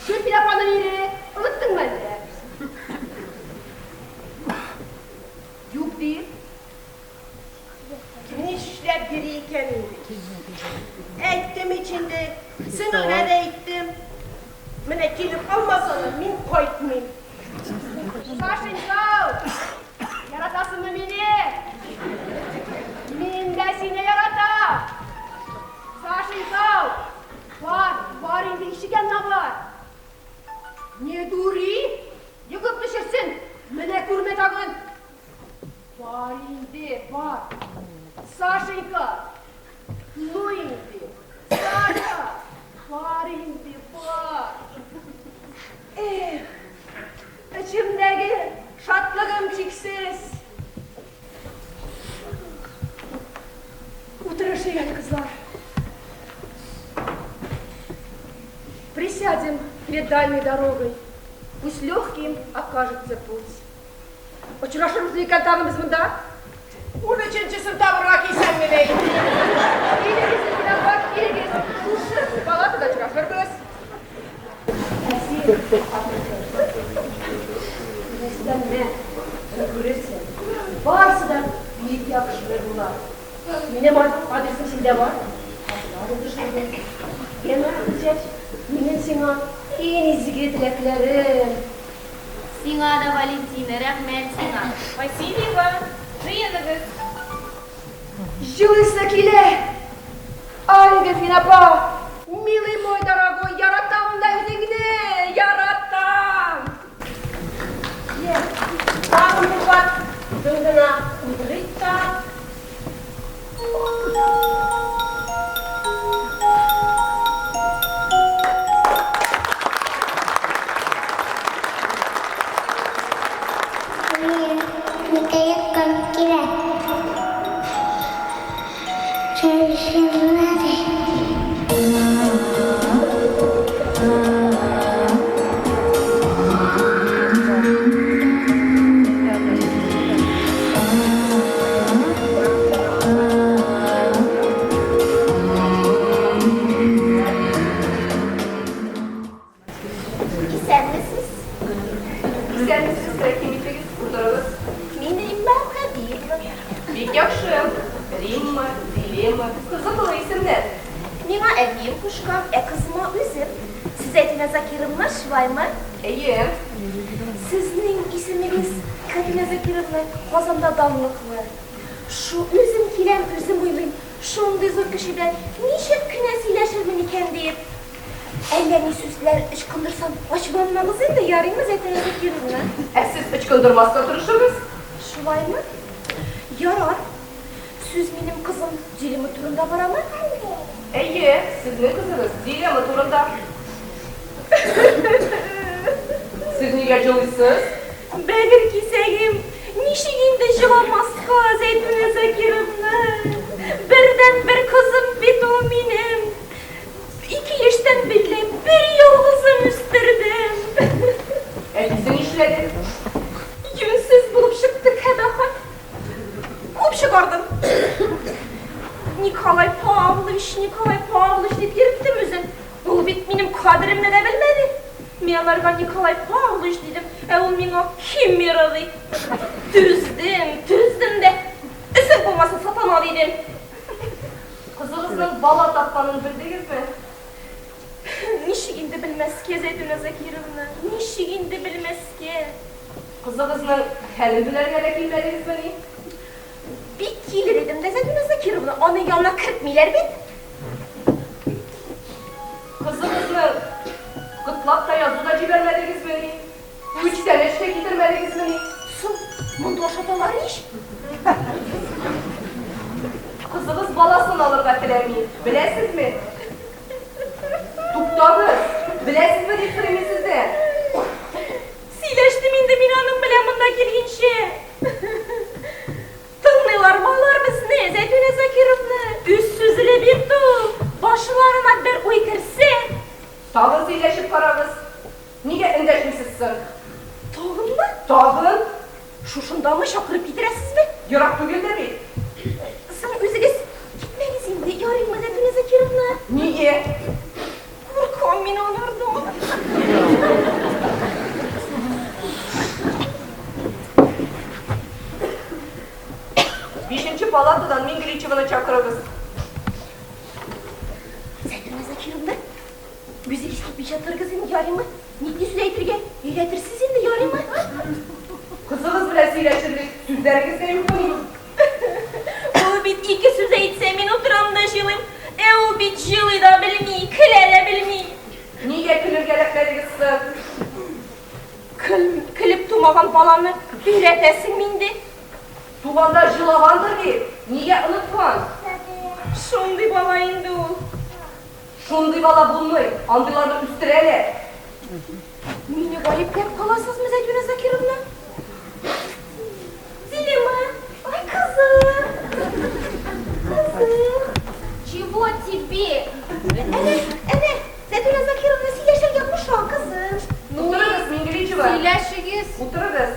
Гөлфинә апаның ире, оныттыңмы әллә? Юк дип. Нишләп йөри икән инде? Әйттем ич инде, сеңелгә дә әйттем. Менә килеп алмаса да, мин кайтмыйм. Сашенька, яратасыңмы мине? Мин дә сине яратам. Сашенька, бар, бар инде ишек янына бар. Не дури, егып төшерсен, менә күрмә тагын. Бар инде, бар. Сашенька, ну инде, Саша, бар инде, бар. Эх, эчемдәге шатлыгым чиксез. Утырышыйк әле, кызлар. Присядем перед дальней дорогой. Пусть легким окажется путь. Очрашырбыз микән тагын без монда? Унөченчесен табырга килсәң генә инде. Килегез, Зөлфинә апа, килегез. Шушы палатада очрашырбыз. Ә син, Рөстәмне күрерсең. Барысы да бик яхшы була. Минем адресым синдә бар. Хатлар язышырбыз. Яме, Гөлчәч, минем сиңа иң изге теләкләрем. Сиңа да, Валентина, рәхмәт сиңа. Васильева, җыеныгыз. Җылыйсы килә. Ай, Гөлфинә апа, милый мой дорогой, яратам да үзеңне, яратам. Йә, тагын бер кат тын гына утырыйк та. Минем никәяккам килә. Чәчәләре. Исәнмесез. Исәнмесез, рәхим итегез, утырыгыз. Мин Римма Хәбиева. Бик яхшы. Римма, Дилемма, кызыклы исемнәр. Миңа әбием кушкан, ә кызыма үзем. Сез Әдилә Закировна, шулаймы? Әйе. Сезнең исемегез, Әдилә Закировна, Казанда данлыклы. Шу үзем киләм, үзем уйлыйм, шундый зур кеше белән ничек кенә сөйләшермен икән диеп. Әллә ни сүзләр ычкындырсам, ачуланмагыз инде, ярыймы, Зәйтүнә Закировна? Ә сез ычкындырмаска тырышыгыз. Шулаймы? Ярар. Сүз минем кызым Дилема турында барамы? Әйе, сезнең кызыгыз Дилема турында. Сез нигә җылыйсыз? Бәгырь кисәгем, ничек инде җыламаска, Зәйтүнә Закировна? Бердәнбер кызым бит ул минем. Ике яшьтән бирле бер ялгызым үстердем. Әтисе нишләде? Юньсез булып чыкты кабахәт. Куып чыгардым. Николай Павлович, Николай Павлович дип йөрттем үзен. Ул бит минем кадеремне дә белмәде. Мин аларга Николай Павлович дидем, ә ул миңа Химера ди. Түздем, түздем дә. Өзек булмаса сатана дидем. Кызыгызның бала тапканын белдегезме? Ничек инде белмәскә, Зәйтүнә Закировна, ничек инде белмәскә? Кызыгызның хәлен белергә дә килмәдегезмени? Бик килер идем дә, Зәйтүнә Закировна, аны янына кертмиләр бит. Кызыгызны котлап та язу да җибәрмәдегезмени? Күчтәнәч тә китермәдегезмени? Соң, монда ашаталар ич. Кызыгыз баласын алырга теләми, беләсезме? Туктагыз, беләсезме дип сорыйм мин сездән. Сөйләштем инде мин аның белән монда килгәнче. Тыңлыйлармы алар безне, Зәйтүнә Закировна? Үз сүзле бит ул. Башларына бер уй керсә. Тагын сөйләшеп карагыз. Нигә эндәшмисез соң? Тагынмы? Тагын? Шушындамы чакырып китерәсезме? Ерак түгел дә бит. Соң үзегез китмәгез инде, ярыймы, Зәйтүнә Закировна? Нигә? Куркам. мин анардан. Бишенче палатадан Мингеличеваны чакырыгыз. Зәйтүнә Закировна, үзегез китмичә торыгыз инде, ярыймы? Нинди сүз әйтергә өйрәтерсез инде, ярыймы? Кызыгыз белән сөйләшерлек сүзләрегез дә юкмыни? Ул бит ике сүз әйтсә, мин утырам да җылыйм. Ә ул бит җылый да белми, көлә дә белми. Нигә көлергә эләкмәдегез соң? Көл, көлеп тумаган баланы өйрәтәсеңме инде? Туганда җылагандыр бит, нигә оныткан? Шундый бала инде ул. Шундый бала булмый, андыйларны үстерәләр. Мине гаепләп каласызмы, Зәйтүнә Закировна? Зилима, ай кызым. Кызым. Чего тебе? Әнә, әнә, Зәйтүнә Закировна сөйләшергә куша, кызым. Ну, Утырыгыз, Мингеличева. Сөйләшегез. Утырыгыз.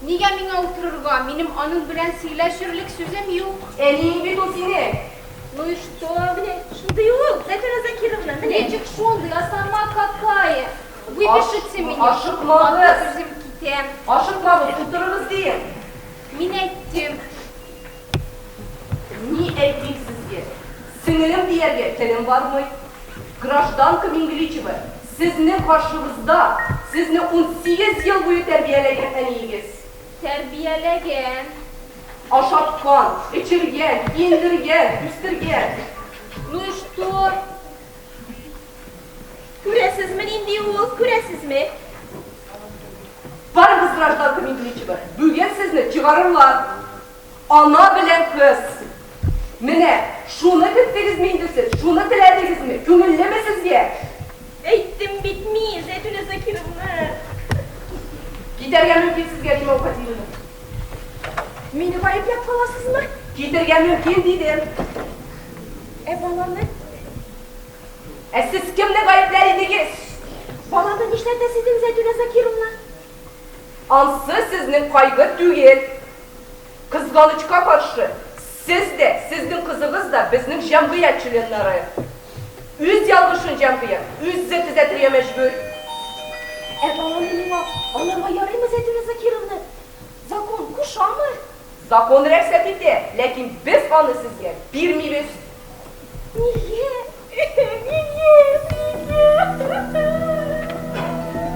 Нигә миңа утырырга? Минем аның белән сөйләшерлек сүзем юк. Әниең бит ул синең. Ну и что? Менә шундый ул, Зәйтүнә Закировна, менә. Ничек шундый, а сама какая? Выпишите меня. Ашыкмагыз. А то үзем китәм. Ашыкмагыз, утырыгыз дием. Мин әйттем. Ни әйтим сезгә? Сеңелем дияргә телем бармый. Гражданка Мингеличева, сезнең каршыгызда сезне 18 ел буе тәрбияләгән әниегез. Тәрбияләгән. Ашаткан, эчергән, киендергән, үстергән. Ну и что? Күрәсезме нинди ул, күрәсезме? Барыгыз, гражданка Мингеличева, бүген сезне чыгарырлар. Ана белән кыз. Менә шуны көттегезме инде сез, шуны теләдегезме, күңеллеме сезгә? Әйттем бит мин, Зәйтүнә Закировна. Китәргә мөмкин сезгә, Римма Әүхәдиевна. Мине гаепләп каласызмы? Китәргә мөмкин, дидем. Ә баланы? Ә сез кемне гаепләр идегез? Баланы нишләтәсез инде, Зәйтүнә Закировна? Ансы сезнең кайгы түгел. Кызганычка каршы, сез дә, сезнең кызыгыз да безнең җәмгыять членнары. Үз ялгышын җәмгыять үзе төзәтергә мәҗбүр. Ә баланы миңа алырга ярыймы, Зәйтүнә Закировна? Закон кушамы? Закон рөхсәт итә, ләкин без аны сезгә бирмибез. Нигә? Нигә? Нигә?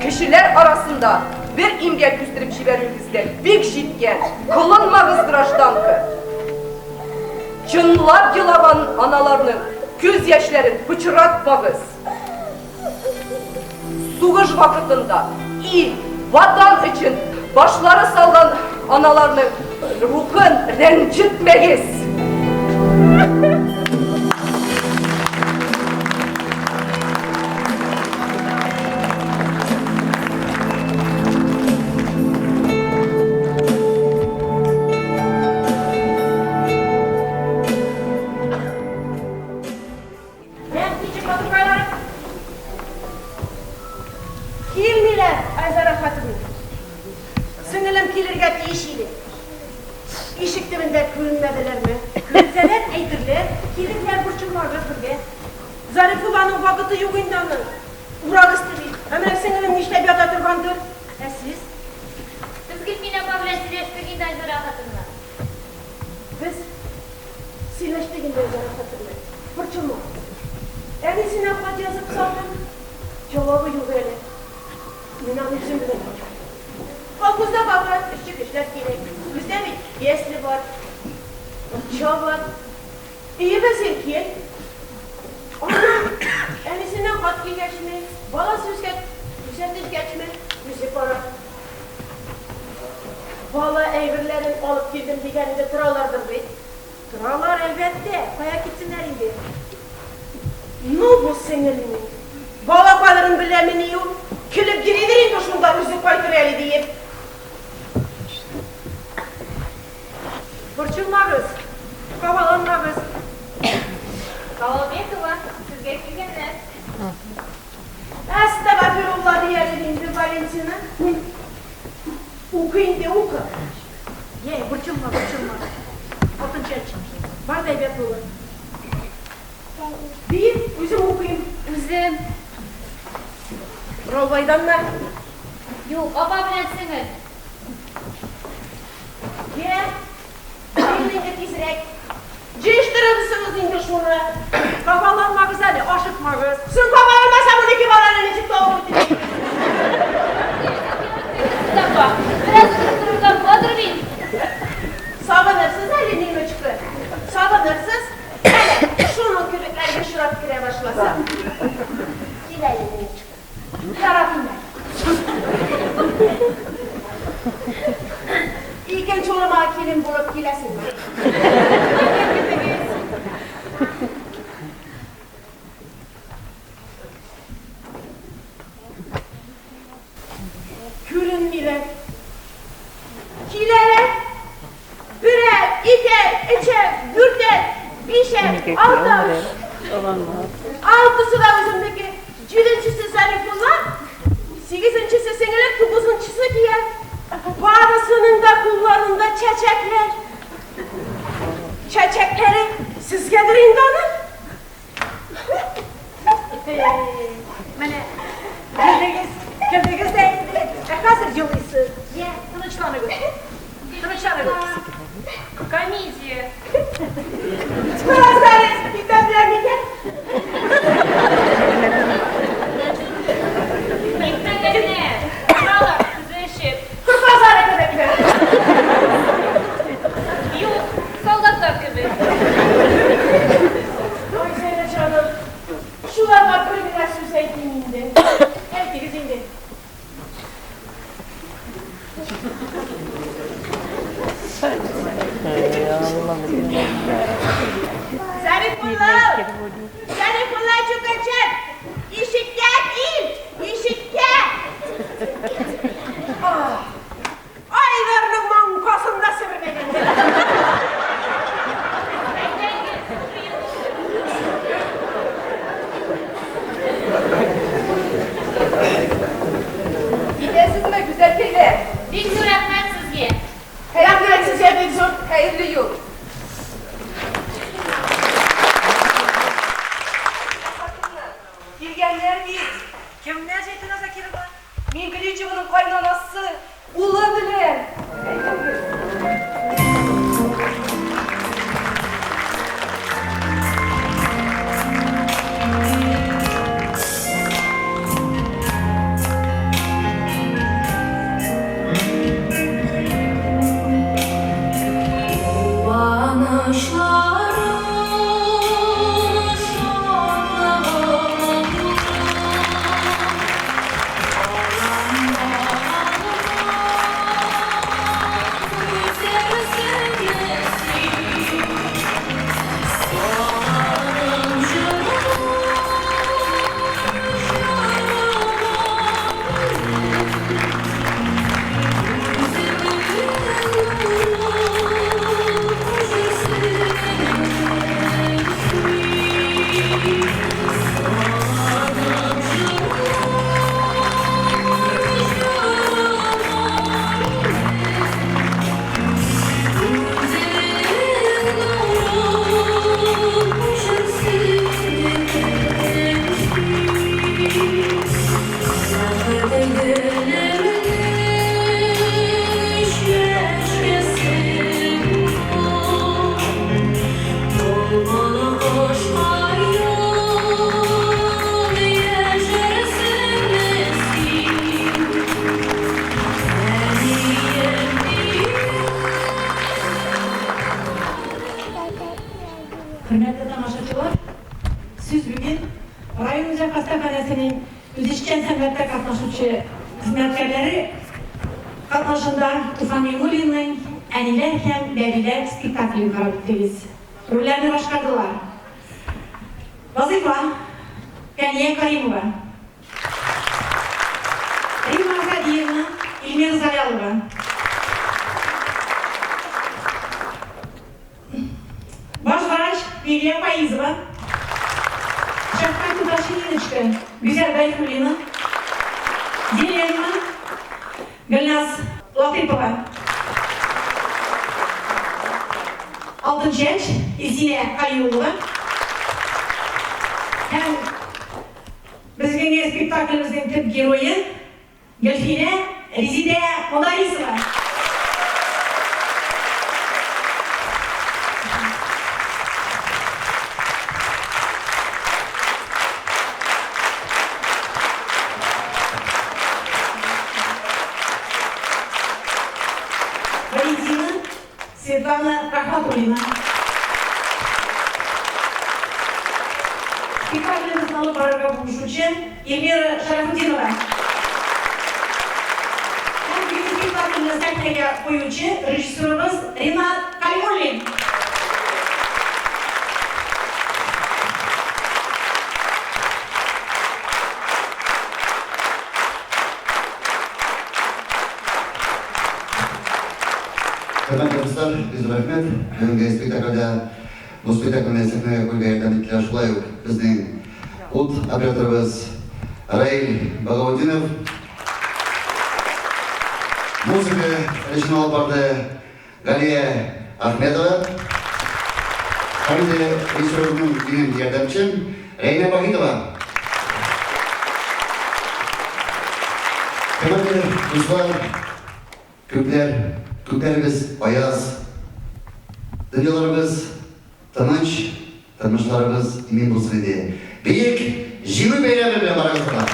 Кешеләр арасында бер имгәк үстереп җибәрүегез дә бик җиткән. Кылынмагыз, гражданка. Чынлап елаган аналарның күз яшьләрен пычратмагыз. Сугыш вакытында ил, ватан өчен башлары салган аналарның рухын рәнҗетмәгез. Менә ничек матуркайлар. Килмиләр, Айзара Хатыновна. Сеңелем килергә тиеш иде. Ишек төбендә күренмәделәрме? Күренсәләр, әйтерләр, килерләр, борчылмагыз бергә. Зарифулланың вакыты юк инде аның. Урак өсте бит. Ә менә сеңелем нишләп ята торгандыр? Ә сез? Без Гөлфинә апа белән сөйләштек инде, Айзара Хатыновна. Без сөйләштек инде, Айзара Хатыновна. Борчылмагыз. Әнисенә хат язып салдым. Җавабы юк әле. Мин аны үзем белән кайтам. Колхозда бабай эшче көчләр кирәк. Бездә бит ясле бар, бакча бар. Өебез иркен. Аннан әнисеннән хат килгәчме, баласы үскәч, үсә төшкәчме, үзе карар. Бала әйберләрен алып килдем дигән иде, торалардыр бит. Торалар, әлбәттә, кая китсеннәр инде. Ну бу сеңелнең. Бала кадерен беләмени ул? Көлеп йөридер инде шунда үзе кайтыр әле диеп. Борчылмагыз, кабаланмагыз. Балалбекова, сезгә килгәннәр. Әстәгафирулла диярсең инде, Валентина. Укы инде, укы. Йә, борчылма, борчылма. Алтынчәч, бар да әйбәт булыр. Бир, үзем укыйм. Үзем. Раубайданмы? Юк, апа белән сеңел. Йә, җыен инде тизрәк. Җыештырыгыз инде шуны. Кабаланмагыз әле, ашыкмагыз. Соң кабаланмасам, 12 баланы ничек табып үтерим? Апа, бераз утырып торырга буладыр бит. Сагынырсыз әле, Ниночка. Сагынырсыз. Әнә, шуның кебекләр ешрак керә башласа. Кил әле, Ниночка. Яратыйм әле. Икенче улыма килен булып киләсеңме? Күренмиләр. Киләләр. Берәр, икәр, өчәр, дүртәр, бишәр, алтау. Алтысы да үземнеке. Җиденчесе Зарифулла, сигезенчесе сеңелем, тугызынчысы кияү. Барысының да кулларында чәчәкләр. Чәчәкләре сезгәдер инде аның? Менә килдегез, килдегез дә инде. Ә хәзер елыйсыз. Йә, тынычланыгыз. Тынычланыгыз. Комедия. Бераз әле китәпләр микән? Әйтмәгәннәр. Торалар, тезелешеп. Кырпазары кебекме? Юк, солдатлар кебек. Ой, Зәйнә җаным, шуларга бер генә сүз әйтим инде. Әйтегез инде. Зарифулла! Зарифулла чүкәчәк! Ишеккә кил! Ишеккә! Айдарның маңкасын да себермәгән. Әйдәгез, коеныгыз. Китәсезме, гүзәлкәйләр? Бик зур рәхмәт сезгә. Рәхмәт сезгә бик зур. Хәерле юл. Хатыннар, килгәннәр бит. Кемнәр, Зәйтүнә Закировна? Мингличевның кайнанасы, улы белән. Әйдәгез. Куанычларым, шатлыгым Хөрмәтле тамашачылар, сүз бүген район үзәк хастаханәсенең үзешчән сәнгатьтә катнашучы хезмәткәрләре катнашында Туфан Миңнуллинның Әниләр һәм бәбиләр спектаклен карап үттегез. Рольләрне башкардылар. Вазыйфа, Фәния Каримова. Римма Хадиевна, Эльмира Залялова. Баш врач Лилия Фаизова. Шәфкать туташы Ниночка, Гүзәл Гайфуллина. Елена, Гөлназ Латыйпова. Алтынчәч, Илсинә Каюлова. Һәм безнең спектакль спектаклебезнең төп герое Гөлфинә Резидә Модарисова. Валентина Светлана Рахматуллина. Спектаклебезне алып барырга булышучы Эльмира Шәрәфетдинова. Һәм бүгенге спектакльне сәхнәгә куючы режиссерыбыз Ринат Калимуллин. Хөрмәтле дуслар, бик зур рәхмәт. Бүгенге спектакльдә, бу спектакльне сәхнәгә куюга ярдәм иттеләр шулай ук безнең ут операторыбыз Раил Багаутдинов, музыка эшен алып барды Галия Ахмедова һәм инде режиссерыбызның минем ярдәмчем Рәйнә Вахитова. Хөрмәтле дуслар, күпләр, күкләребез аяз, дөньяларыбыз тыныч, тормышларыбыз имин булсын иде. Бөек Җиңү бәйрәме белән барыгызны да!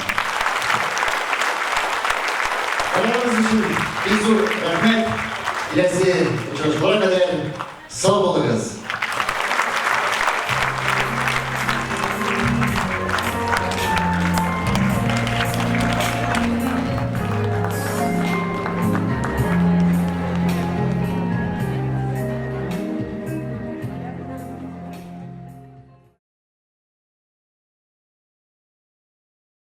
Барыгыз өчен бик зур рәхмәт. Киләсе.